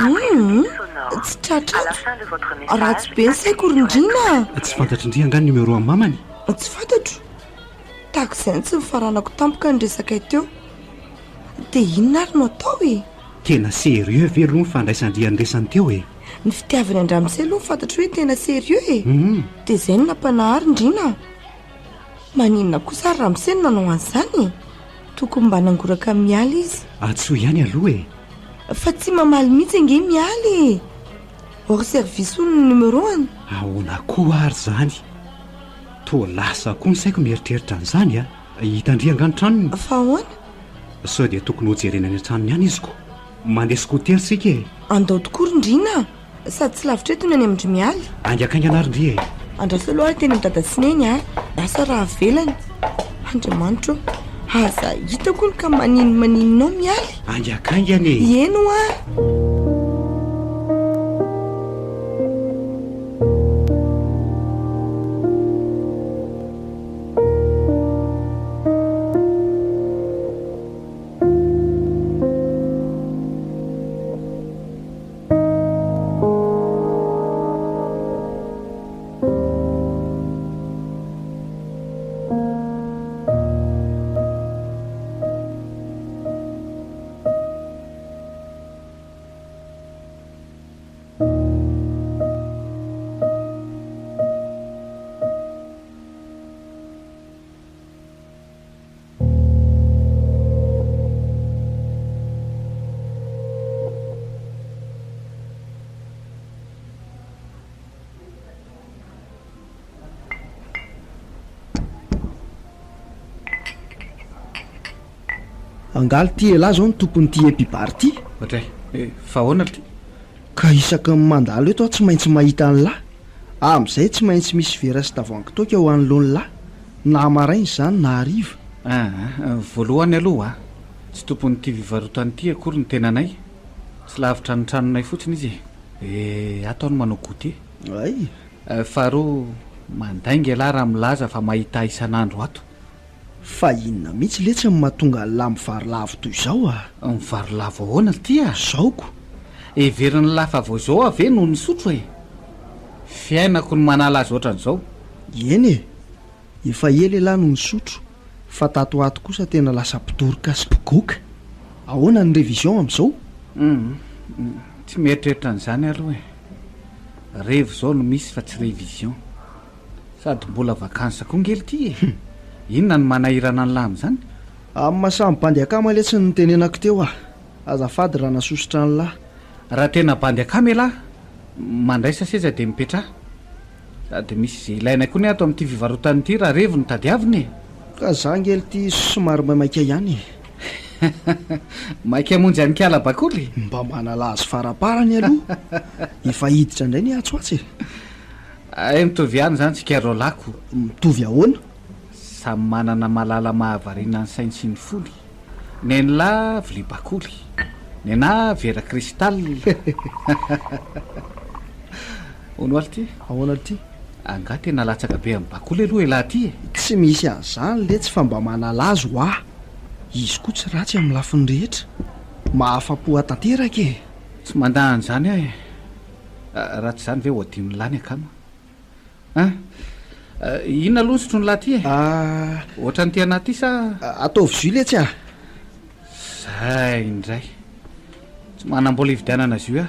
Humm! Tsy tratra ato. Ratsy be ny saiko ry Ndrina a! Tsy fantatr'i Ndry angaha ny numéro an'i mamany? Tsy fantatro. Tahaka izay no tsy nifaranako tampoka ny resakay teo. Dia inona ary no atao e? Tena sérieux ve aloha ny fandraisan-dry an'ny resany teo e? Ny fitiavany an-dramose aloha fantatro hoe tena sérieux e! Dia izay no nampanahy ahy ry Ndrina a! Maninona kosa ary ramose no nanao an'izany e? Tokony mba nangoraka an'i Mialy izy. Antsoy ihany aloha e! Fa tsy mamaly mihitsy ange Mialy e! Hors service hono ny numéro-ny. Ahoana koa ary izany? Toa lasa koa ny saiko mieritreritra an'izany a! Hitan-dry angaha ny tranony? Fa ahoana? Sao dia tokony hojerena any an-tranony any izy ko? Mandeha scooter isika e! Andao tokoa ry Ndrina a! Sady tsy lavitra eto ny any amin-dry Mialy. Haingankaingana ary ndry e! Andraso aloha ary teny amin'i Dada sy Neny a! Asa raha avelany. Andriamanitra ô! Aza hitako hono ka maninomaninona ao Mialy. Haingankaingana e! Eny hoa! Angaha lty elah zao no tompon'ity epi bar ty? Ohatray, fa ahoana lty? Ka isaky ny mandalo eto aho tsy maintsy mahita an'lah. Amin'izay tsy maintsy misy vera sy tavoahangy toaka eo anoloan'lah, na maraina izany na hariva. Aa, voalohany aloha, tsy tompon'ity fivarotana ity akory ny tenanay. Tsy lavitra ny tranonay fotsiny izy e. E, ato aho no manao goûter. Ay! Faharoa, mandainga ialahy raha milaza fa mahita ahy isan'andro ato. Fa inona mihitsy letsy no mahatonga an'lah mivarilavo toy izao a? Mivarilavo ahoana lty a? Zaoko. Heverin'lah fa vao izao aho ve no nisotro e? Fiainako no manala azy ohatran'izao. Eny e! Efa ela elah no nisotro fa tato ho ato kosa tena lasa mpidoroka sy mpigoka. Ahoana ny révision amin'izao? Humm, tsy mieritreritra an'izany aloha e. Revy izao no misy fa tsy révision. Sady mbola vacances koa nge lty e! Inona no manahirana an'lah amin'izany? Amin'ny maha samy bandy akama letsy no nitenenako teo ah! Azafady raha nasosotra an'lah. Raha tena bandy akama elah, mandraisa seza dia mipetraha. Sady misy izay ilaina koa ny ato amin'ity fivarotana ity raha revy no tadiavina e! Ka za nge lty somary maimaika ihany e! Maika hamonjy an'i Kala Bakoly? Mba manala azy faraparany aloha! Efa hiditra indray ny atsy ho atsy e! Hay mitovy ihany izany tsika roalako. Mitovy ahoana? Samy manana malala mahavariana ny sainy sy ny fony. Nen'lah vilia bakoly. Nenah vera cristal. Hono ary ty? Ahoana ty? Angaha tena latsaka be amin'ny bakoly aloha elah ty e? Tsy misy an'izany letsy fa mba manala azy hoa. Izy koa tsy ratsy amin'ny lafiny rehetra. Mahafa-po ahy tanteraka e! Tsy mandà an'izany aho e. Raha tsy izany ve ho adinon'i lahy ny akama? An! Inona aloha ny sotroin'i lahy ity e? Ohatran'ity anà ity sa? Ataovy jus letsy a! Zay indray! Tsy manam-bola hividianana jus aho.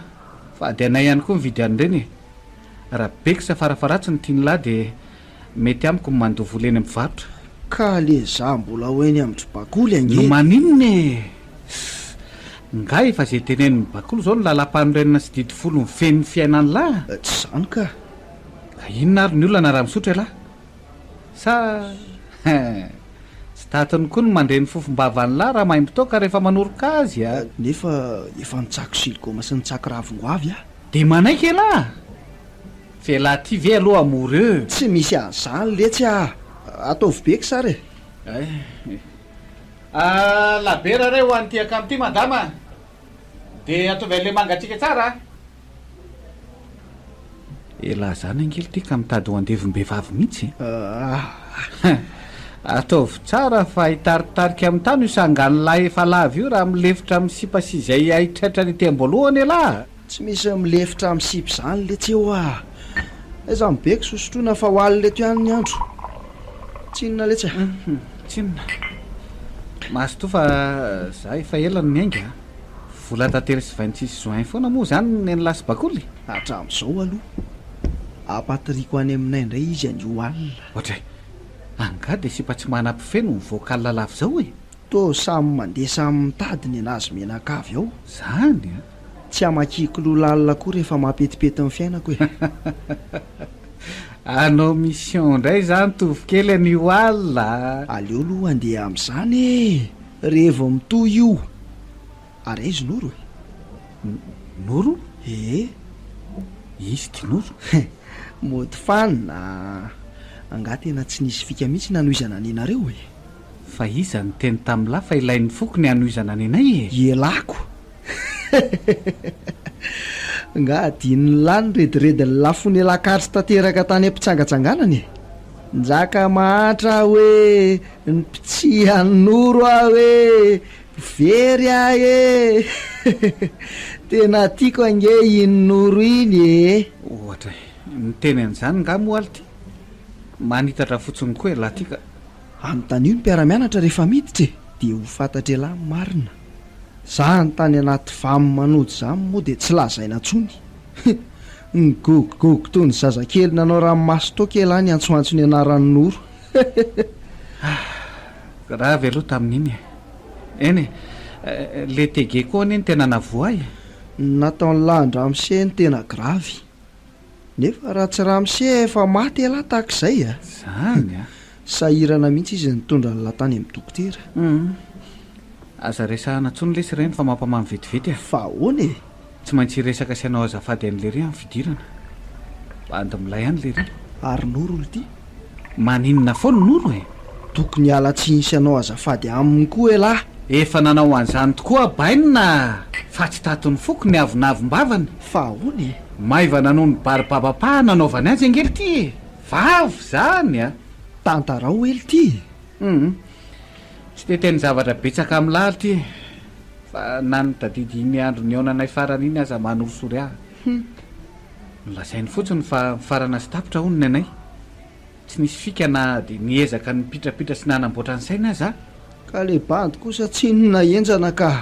Fa ady anay ihany koa mividy an'ireny e! Raha beksa farafaharatsiny ny tian'i lahy dia mety amiko ny mandoa vola eny amin'ny mpivarotra. Ka le za mbola ho eny amin-dry Bakoly ange. No maninona e! Nga efa ze tenenin'i Bakoly zao no lalam-panorenana sy didy folo mifehy ny fiainan'lah? Tsy zany ka. Ka inona ary ny olana raha misotro ialahy? Sa tsy tatiny koa ny mandre ny fofom-bavan'lah raha maimbo toaka rehefa manoroka azy a! Nefa efa nitsako siligoma sy nitsako ravin-goavy aho. Dia manaiky ialahy? F'elah ty ve aloha amoureux? Tsy misy an'izany letsy ah! Ataovy be kisary e! Eh! Ah, labiera re ho an'ity akama ity madama a! Dia ataovy an'ilay mangatsiaka tsara a! Elah zany ange lty ka mitady ho andevom-behivavy mihitsy e! Ah! Ataovy tsara fa hitaritarika amin'ny tany io sangan'lah efa lava io raha milefitra amin'ny sipa sy izay haitraitrany ety am-boalohany elah a! Tsy misy milefitra amin'ny sipa izany letsy eo ah! Aiza ny beky sosotroina fa ho alina eto ihany ny andro. Tsinona letsy ah! Tsinona. Mazotoa fa za efa ela no niainga a! Vola tantely sy vainy tsisy joint foana moa izany nen'lah sy bakoly? Hatramin'izao aloha. Ampatoriako any aminay indray izy anio alina. Ohatray. Angaha dia sipa tsy manam-pifehy no mivoaka alina lava izao e? Toa samy mandeha samy mitady ny anazy mianakavy ao. Zany a! Tsy hamakiako loha lalina koa rehefa mampetipety ny fiainako e! Hanao mission indray zany tovokely anio alina a! Aleo aloha handeha amin'izany e! Revy mitohy io! Ary aiza i Noro e? Noro? Ee! Iza ity Noro? Mody fanina a! Angaha tena tsy nisy fika mihitsy nanohizana an'ianareo e? Fa iza niteny tamin'lah fa ilain'ny foko ny hanohizana nenay e? Ialako. Nga adinon'lah ny rediredin'lah fony elah katry tanteraka tany am-pitsangatsanganana e? Njaka mahantra aho e! Nipitsihan'i Noro aho e! Very aho e! Tena tiako ange iny Noro iny e! Ohatra e! Miteny an'izany nga moa alty? Manitatra fotsiny koa elah ty ka! Anontanio ny mpiara-mianatra rehefa miditra e! Dia ho fantatr'elah ny marina. Zany tany anaty vam manody zany moa dia tsy lazaina tsony. Nigogogogo toy ny zazakely nanao ranomaso toaka elah niantsoantso ny anaran'i Noro. Ah! Grave aloha tamin'iny e! Eny e! Le TG koa anie no tena nahavoa ahy e! Ny nataon'lah an-dramose no tena grave. Nefa raha tsy ramose efa maty elah tahaka izay a! Zany a! Sahirana mihitsy izy nitondra an'lah tany amin'ny dokotera. Hum. Aza resahana intsony lesy ireny fa mampamamy vetivety a! Fa ahoana e? Tsy maintsy hiresaka sy hanao azafady an'i Lery amin'ny fidirana. Bandy milay ihany Lery. Ary Noro lty? Maninona foana Noro e? Tokony hiala tsiny sy hanao azafady aminy koa elah. Efa nanao an'izany tokoa aho bainina fa tsy taton'ny foko ny avonavom-bavany. Fa ahoana e? Maivana noho ny baribabapa nanaovany azy ange lty e! Vavy izany a! Tantarao hoe lty e! Hum. Tsy te hiteny zavatra betsaka amin'lah lty e! Fa na ny tadidy iny andro nihaonanay farany iny aza manorisory ahy. Hum. Nolazainy fotsiny fa mifarana sy tapitra hono ny anay. Tsy nisy fika na dia niezaka nipitrapitra sy nanamboatra ny sainy aza aho. Ka le bandy kosa tsinona henjana ka!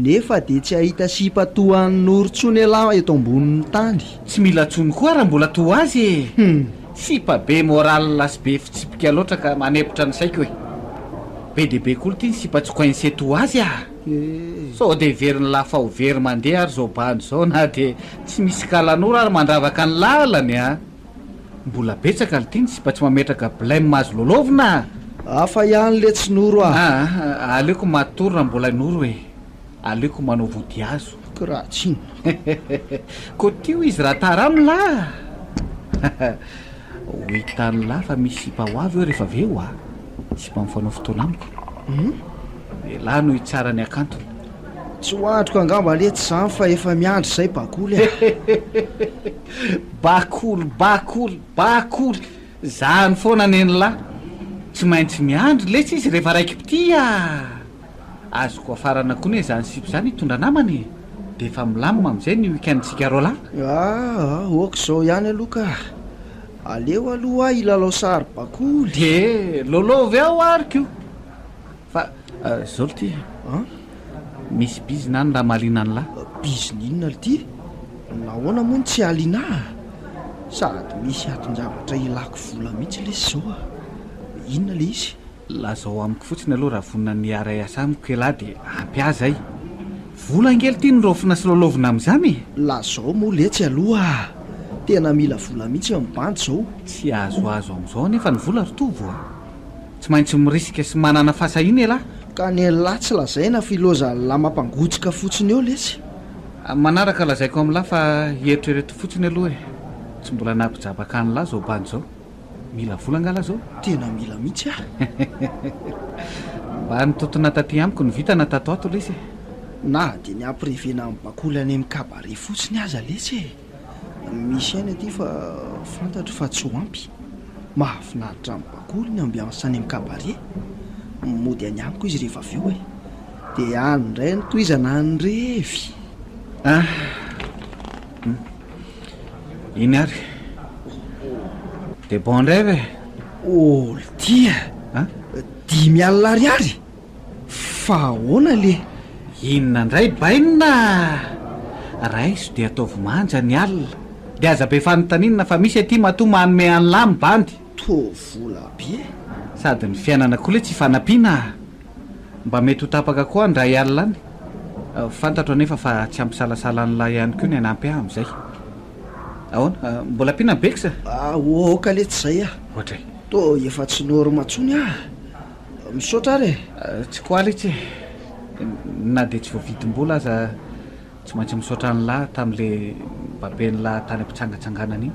Nefa dia tsy hahita sipa toa an'i Noro tsony elah eto ambonin'ny tany. Tsy mila tsony koa raha mbola toa azy e! Hum. Sipa be moral sy be fitsipika loatra ka manempotra ny saiko e! Be dia be koa lty ny sipa tsy coincé toa azy ah! Eh. Sao dia heverin'lah fa ho very mandeha ary izao bandy izao na dia tsy misy kalanoro ary mandravaka ny lalany ah! Mbola betsaka lty ny sipa tsy mametraka blem azo lôlôvina ah! Hafa ihany letsy Noro ah! Aa aleoko matory raha mbola i Noro e! Aleoko manao vodihazo. Kiraha tsinona. Kotio izy raha tara amlah! Ho hitan'lah fa misy sipa ho avy eo rehefa avy eo ah! Sipa mifanao fotoana amiko. Hum? Elah no hitsara ny hakantony. Tsy ho andriko angamba letsy izany fa efa miandry izay bakoly ah! Bakoly, bakoly, bakoly! Zany foana nen'lah! Tsy maintsy miandry letsy izy rehefa raiki-pitia ah! Azoko afarana koa ne zany sipa zany hitondra namana e! De efa milamina amizay ny week-end tsika roalahy. Aa ok zao ihany aloha ka! Aleo aloha aho hilalao sary bakoly. De lôlôvy ao ary ko! Fa zao lty An? Misy bizina any raha mahaliana an'lah. Bizina inona lty? Nahoana moa no tsy hahaliana ahy? Sady misy aton-javatra ilako vola mihitsy lesy zao a! Inona le izy? Lazao amiko fotsiny aloha raha vonona ny hiara-hiasa amiko elah dia ampy ahy zay. Vola ange lty no raofina sy lalaovina amin'izany e! Lazao moa letsy aloha a! Tena mila vola mihitsy ny bandy zao. Tsy azoazo amin'izao anefa ny vola ry Tovo a! Tsy maintsy mirisika sy manana fahasahiana elah. Ka ny an'lah tsy lazaina fa ilaozan'lah mampangotsika fotsiny eo letsy. Amin'ny manaraka lazaiko amin'lah fa eritrereto fotsiny aloha e! Tsy mbola nampijabaka an'lah zao bandy zao. Mila vola angaha lah zao? Tena mila mihitsy ah! Mba nitontona taty amiko ny vintana tato ato lesy e! Na dia ny hampirevena amin'ny bakoly any amin'ny cabaret fotsiny aza lesy e! Misy aina aty fa fantatro fa tsy ho ampy. Mahafinaritra amin'ny bakoly ny ambiance any amin'ny cabaret. Mody any amiko izy rehefa avy eo e! Dia any indray no tohizana ny revy! Ah! Iny ary. De bon rêve e. Oh lty a! 50 ariary? Fa ahoana le? Inona indray bainina a! Raiso dia ataovy manja ny alina. Dia aza be fanontaniana fa misy aty matoa manome an'lah ny bandy. Toa vola be e! Sady ny fiainana koa le tsy ifanampiana a! Mba mety ho tapaka koa indray alina any. Fantatro anefa fa tsy hampisalasala an'lah ihany koa ny hanampy ahy amin'izay. Ahoana? Mbola ampiana ny bex? Ah, ok letsy izay ah. Ohatray. Toa efa tsy norme tsony ah. Misaotra ary e. Tsy quoi letsy e. Na dia tsy voavidim-bola aza Tsy maintsy misaotra an'lah tamin'le baben'lah tany ampitsangatsanganana iny,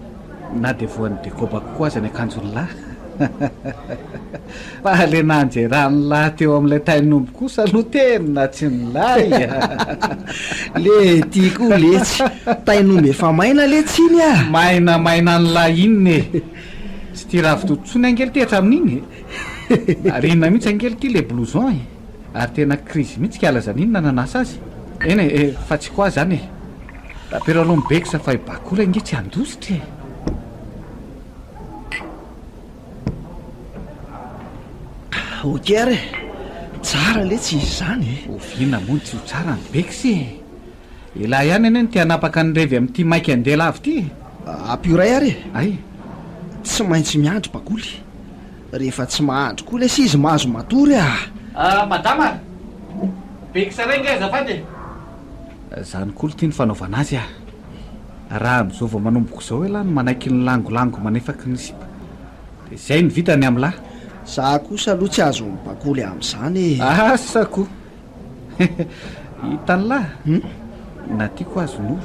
na dia voan'ny dekobako koa aza ny akanjon'lah. Fa le nanjeran'lah teo amin'ilay tain'omby kosa aloha tena tsy nilay a! Le ty koa letsy, tain'omby efa maina letsy iny a! Maina maina an'lah inona e! Tsy tia ravitoto intsony ange lty hatramin'iny e! Marina mihitsy ange lty le blouson e! Ary tena crise mihitsy kala zany inona nanasa azy? Eny e, fa tsy quoi zany e! Rapero aloha mibex fa i Bakoly ange tsy handositra e! Ok ary e! Tsara letsy izy izany e! Oviana moa no tsy ho tsara ny bex e! Elah ihany anie no te hanapaka ny revy amin'ity maika andeha lava ity e! Ampio iray ary e! Ay! Tsy maintsy miandry Bakoly. Rehefa tsy mahandry koa lesy izy mahazo matory ah! Ah madama a! Bex iray nge azafady e! Zany koa lty ny fanaovana azy ah! Raha amin'izao vao manomboka izao elah no manaiky ny langolango manefaky ny sipa dia zay no vita ny amin'lah. Za kosa aloha tsy azon'i Bakoly amin'izany e! Asa ko! Hitan'lah? Na tiako aza Noro.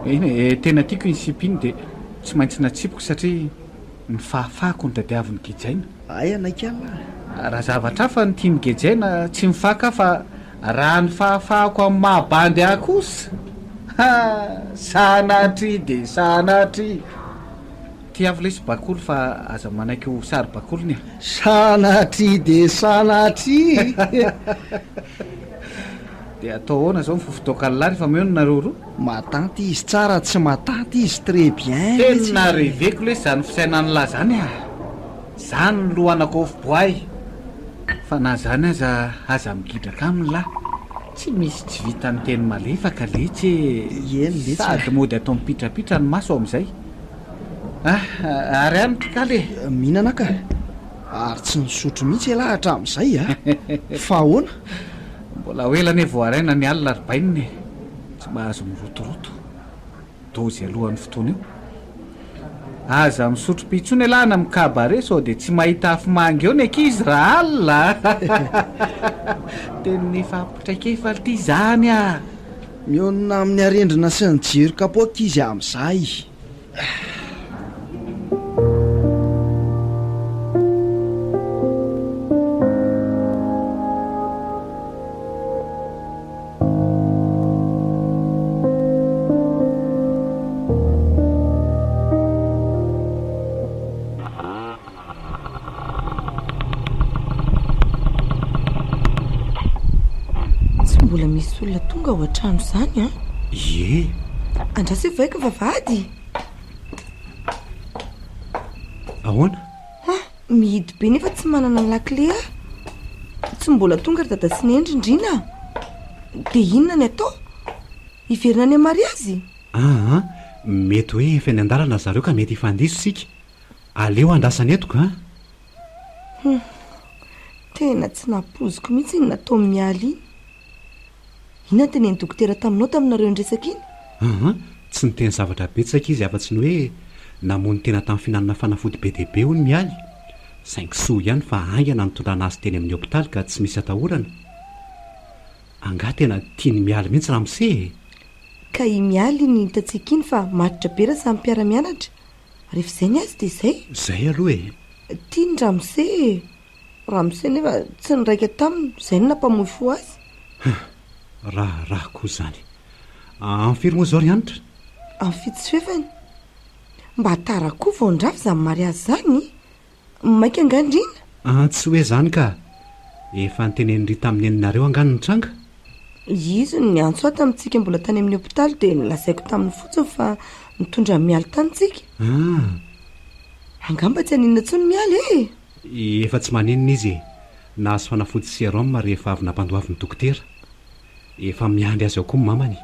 Eny e, tena tiako iny sipa iny dia tsy maintsy natsipiko satria ny fahafahako no tadiavin'i Gejaina. Hay hanaiky an'lah. Raha zavatra hafa no tian'i Gejaina tsy mifaka aho fa raha ny fahafahako amin'ny maha bandy ahy kosa, ha! Sanatria dia sanatria! Tiavo lesy bakoly fa aza manaiky ho saribakoliny e! Sanatria dia sanatria! Dia atao ahoana izao ny fofon-toakan'lah rehefa meo nareo roa? Matanty izy tsara tsy matanty izy très bien letsy Tena e! reveko lesy zany fisainan'lah zany ah! Zany ny lohana kôfy-boay! Fa na zany aza aza migidraka aminy lah! Tsy misy tsy vitan'ny teny malefaka letsy e! Eny letsy ah! Sady mody atao mipitrapitra ny maso amin'izay! Ah! Ary any ry kala e! Mihinana ka! Ary tsy nisotro mihitsy ialahy hatramin'izay a! Fa ahoana? Mbola ho ela anie vao haraina ny alina ry bainina e! Tsy mahazo mirotoroto. Dôzy alohan'ny fotoana io. Aza misotro py intsony ialahy any amin'ny cabaret sao dia tsy mahita afomanga eo ny ankizy raha alina a! Tena efa ampy traikefa ity izany a! Mionona amin'ny arendrina sy ny jiro kapoaka izy amin'izay. Tsy mbola misy olona tonga ao an-trano izany an? Ie. Andraso hivaiko ny vavahady. Ahoana? Ha, mihidy be nefa tsy manana ny lakile aho. Tsy mbola tonga ry dada sy neny ry Ndrina a. Dia inona ny atao? Hiverina any amin'ny mariazy? Aa, mety hoe efa eny an-dalana zareo ka mety hifandiso isika. Aleo andrasana eto ka. Hum, tena tsy nampoiziko mihitsy iny nataon'i Mialy iny. Inona no tenenin'ny dokotera taminao taminareo niresaka iny? Aa, tsy niteny zavatra betsaka izy afa-tsy ny hoe namono tena tamin'ny fihinanana fanafody be dia be hono Mialy. Saingy soa ihany fa haingana nitondrana azy teny amin'ny hopitaly ka tsy misy atahorana. Angaha tena tian'i Mialy mihitsy ramose e? Ka i Mialy iny hitantsika iny fa matotra be raha samy mpiara-mianatra. Rehefa izay ny azy dia izay. Izay aloha e! Tiany ramose e! Ramose nefa tsy niraika taminy, izay no nampamoy fo azy. Huh! Raharaha koa izany. Amin'ny firy moa izao ry Hanitra? Amin'ny fito sy fefany. Mba tara koa vao nirava izany mariazy izany. Maika angaha Ndrina? An, tsy hoe izany ka! Efa notenenin-dry tamin'i neninareo angaha ny nitranga? Izy no niantso ahy tamintsika mbola tany amin'ny hopitaly dia nolazaiko taminy fotsiny fa nitondra an'i Mialy tany tsika. Ah! Angamba tsy haninona intsony Mialy e! Efa tsy maninona izy e! Nahazo fanafody sérum rehefa avy nampandoavin'ny dokotera. Efa miandry azy ao koa ny mamany.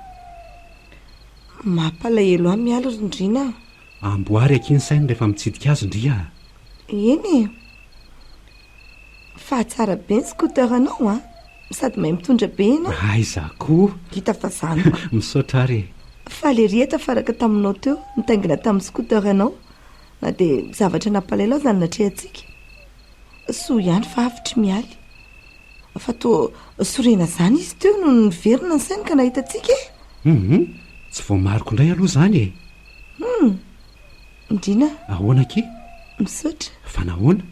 Mampalahelo ahy Mialy ry Ndrina a! Amboary akia ny sainy rehefa mitsidika azy ndry a! Eny e! Fa tsara be ny scooter anao an! Sady mahay mitondra be ianao. Aiza koa! Hita fa zanako. Misaotra ary e! Faly ery tafaraka taminao teo, nitaingina tamin'ny scooter anao, na dia zavatra nampalahelo aza ny natrehantsika. Soa ihany fa avotry Mialy. Fa toa sorena izany izy teo no niverina ny sainy ka nahita antsika e! Hum! Tsy voamariko indray aloha izany e! Hum! Ndrina. Ahoana akia? Misaotra. Fa nahoana?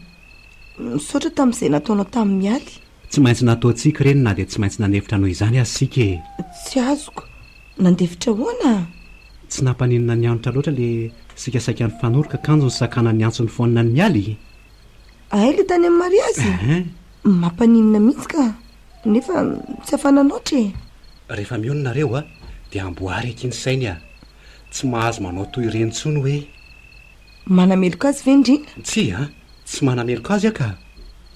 Misaotra tamin'izay nataonao tamin'i Mialy. Tsy maintsy nataontsika ireny na dia tsy maintsy nandefitra noho izany aza isika e! Tsy azoko. Nandefitra ahoana? Tsy nampaninona an'i Hanitra loatra le sika saika nifanoroka kanjo nisakana ny antson'ny phone an'i Mialy. Hay le tany amin'ny mariazy? Ehe. Mampaninona mihitsy ka. Nefa tsy afa-nanoatra e! Rehefa mionona nareo a, dia amboary akia ny sainy a! Tsy mahazo manao toy ireny intsony hoe. Manameloka azy ve Ndrina? Tsia a! Tsy manameloka azy aho ka!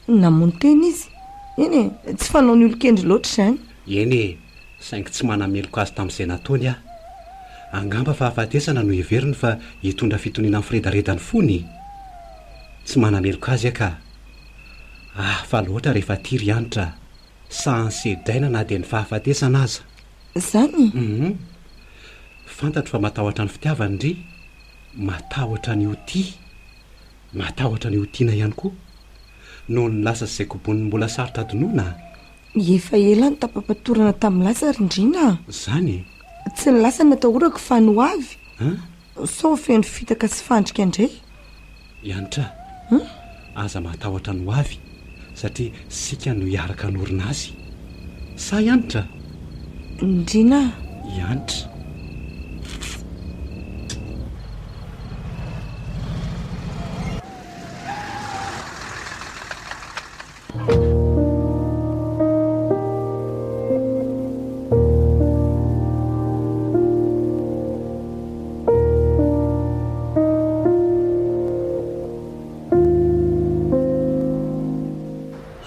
Namono tena izy. Eny e, tsy fanaon'ny olon-kendry loatra izany. Eny e, saingy tsy manameloka azy tamin'izay nataony aho. Angamba fahafatesana no heveriny fa hitondra fitoniana amin'ny firedaredan'ny fony? Tsy manameloka azy aho ka! Hafa loatra rehefa tia ry Hanitra a! Sahy sedraina na dia ny fahafatesana aza. Izany? Hum. Fantatro fa matahotra ny fitiavany ndry. Matahotra ny ho tia. Matahotra ny ho tiana ihany koa. Noho ny lasa sy izay koboniny mbola sarotra adinoina. Efa ela no tapa-patorana tamin'ny lasa ry Ndrina a! Izany? Tsy ny lasa no atahorako fa ny ho avy. An? Sao ho feno fitaka sy fandrika indray. Iantra, aza matahotra ny ho avy satria sika no hiaraka hanorina azy. Sa Iantra? Ndrina a! Iantra.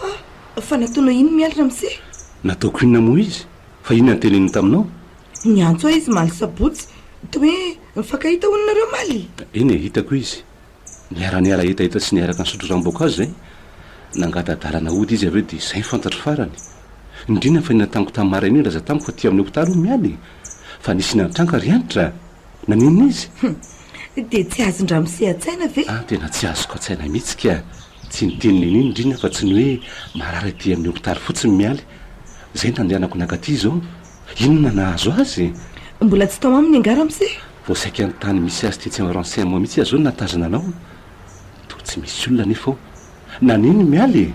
Ha! Fa nataonao inona mialy ramose? Nataoko inona moa izy? Fa inona no teneniny taminao? Niantso ahy izy omaly sabotsy, toa hoe mifankahita hono nareo omaly? Eny e, hitako izy. Niara-niala hetaheta sy niaraka nisotro ranom-boankazo izay. Nangata-dalana hody izy avy eo dia izay no fantatro farany. Indrindra fa ny natango tamin'ny maraina io nilaza tamiko fa aty amin'ny hopitaly hono mialy e! Fa nisy nantranga ry Hanitra a! Naninona izy? Hum! Dia tsy azon-dramose an-tsaina ve? Ah, tena tsy azoko an-tsaina mihitsy ka! Tsy niteny nen'iny indrindra fa tsy ny hoe marary aty amin'ny hopitaly fotsiny mialy. Izay no nandehanako nankaty izao. Inona nahazo azy? Mbola tsy tao aminy angaha ramose? Vao saika ny tany misy azy tetsy amin'ny renseignement mihitsy aho izao no nahatazana anao. Toa tsy misy olona anefa ao. Naninona mialy e?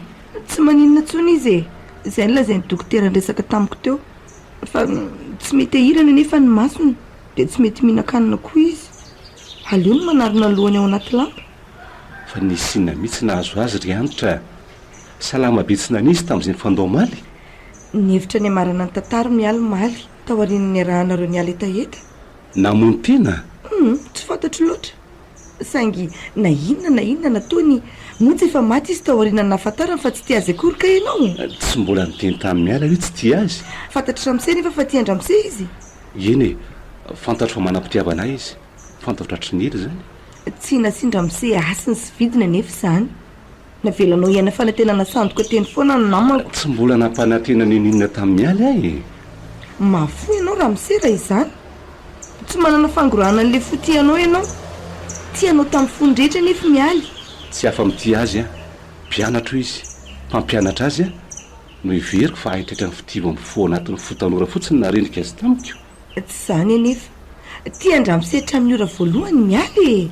Tsy maninona intsony izy e! Izay no lazain'ny dokotera niresaka tamiko teo. Fa tsy mety ahirana anefa ny masony dia tsy mety mihinan-kanina koa izy. Aleony manarona ny lohany ao anaty lamba. Fa nisy inona mihitsy nahazo azy ry Hanitra a! Salama be tsy nanisy tamin'izay nifandao omaly? Nihevitra ny hamarana ny tantara Mialy omaly, taorian'ny niarahanareo niala hetaheta. Namono tena? Hum, tsy fantatro loatra. Saingy na inona na inona nataony, moa tsy efa maty izy taorian'ny nahafantarany fa tsy tia azy akory kay ianao? Tsy mbola niteny tamin'i Mialy aho hoe tsy tia azy. Fantatr'i Ramose anefa fa tia an-dRamose izy. Eny e, fantatro fa manam-pitiavana ahy izy. Fantatro hatry ny ela izany. Tsy nasian-dRamose hasiny sy vidiny anefa izany. Navelanao hiaina fanantenana sandoka teny foana ny namako. Tsy mbola nampanantena n'inon'inona tamin'i Mialy aho e! Mahafoy ianao ramose raha izany. Tsy manana fangorahana an'ilay fo tia anao ianao. Tia anao tamin'ny fony rehetra anefa i Mialy. Tsy afa-mitia azy aho. Mpianatro izy. Mpampianatra azy aho. Noheveriko fa haitraitra ny fitia vao mifoha anatin'ny fo tanora fotsiny naharendrika azy tamiko. Tsy izany anefa. Tia an-dramose hatramin'ny ora voalohany Mialy e!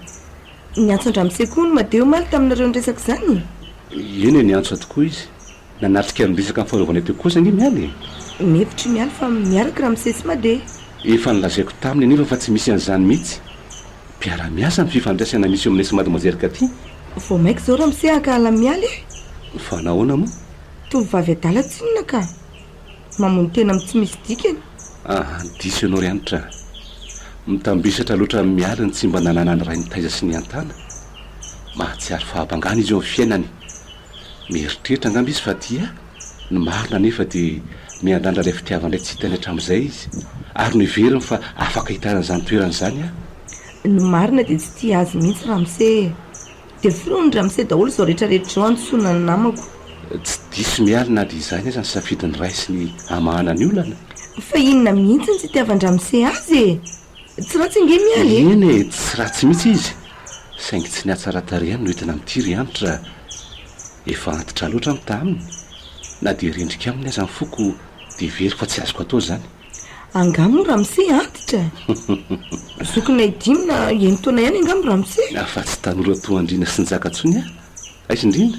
Niantso an-dramose koa hono Madeo omaly taminareo niresaka izany e! Eny e, niantso ahy tokoa izy. Nanatrika ny resaka nifanaovanay teo kosa ange Mialy e! Mihevitra i Mialy fa miaraka ramose sy Made. Efa nolazaiko taminy anefa fa tsy misy an'izany mihitsy. Mpiara-miasa ny fifandraisana misy eo aminay sy Mademoiselle Cathy. Vao maika izao ramose hankahala an'i Mialy e! Fa nahoana moa? Tovovavy adala tsinona ka! Mamono tena amin'ny tsy misy dikany. Aa, diso ianao ry Hanitra a! Mitambesatra loatra amin'i Mialy ny tsy mba nananany ray nitaiza sy nihantana. Mahatsiaro fahabangana izy eo amin'ny fiainany. Mieritreritra angamba izy fa tia ahy, ny marina anefa dia miandrandra ilay fitiavana indray tsy hitany hatramin'izay izy, ary noheveriny fa afaka hitana an'izany toerana izany aho. Ny marina dia tsy tia azy mihitsy ramose e! Dia foronin-dramose daholo izao rehetra rehetra izao antsoina ny namako. Tsy diso mialy na dia izany aza ny safidin'ny ray sy ny hamahana ny olana. Fa inona mihitsy no tsy itiavan-dramose azy e? Tsy ratsy ange Mialy e! Eny e, tsy ratsy mihitsy izy, saingy tsy ny hatsaran-tarehiny no entina mitia ry Hanitra a! Efa antitra loatra aho mitaha aminy, na dia rendrika aminy aza ny foko dia heveriko fa tsy azoko atao izany. Angaha moa ramose antitra? Zokinay dimy na enin-taona ihany angamba ramose? Fa tsy tanora toa an-dRina sy Njaka intsony aho. Aiza i Ndrina?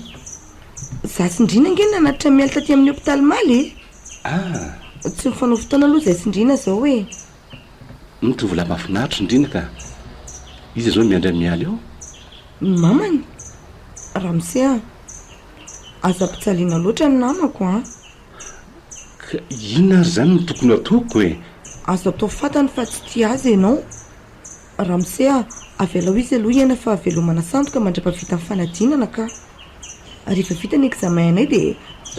Za sy Ndrina ange nanatitra Mialy taty amin'ny hopitaly omaly e! Ah! Tsy mifanao fotoana aloha izay sy Ndrina izao e! Ny tovolahy mahafinaritra Ndrina ka! Iza izao no miandry an'i Mialy eo? Ny mamany? Ramose a! Aza ampijaliana loatra ny namako an! Ka inona ary izany no tokony hataoko e? Azo atao fantany fa tsy tia azy ianao. Ramose a, avelao izy aloha hiaina fahavelomana sandoka mandra-pahavita ny fanadinana ka. Rehefa vita ny examen anay dia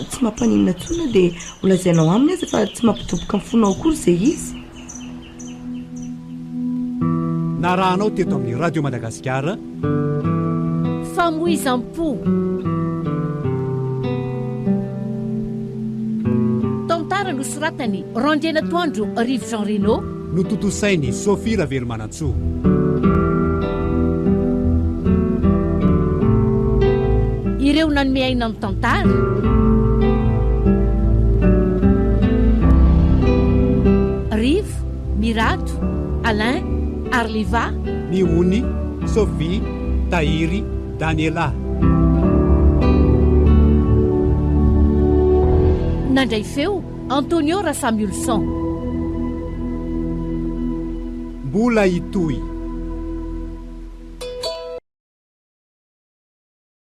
tsy mampaninona intsony na dia ho lazainao aminy aza fa tsy mampidoboka ny fonao akory izay izy. Narahanao teto amin'ny Radio Madagasikara. Famoizam-po. Tantara nosoratan'i Randrianatoandro Rivo Jean Renaud. Notontosain'i Sophie Ravelomanantsoa. Ireo nanome aina ny tantara. Rivo, Mirado, Alain ary Liva. Mihony, Sophie, Tahiry, Daniela. Nandray feo, Antonio Rasamiolson. Mbola hitohy.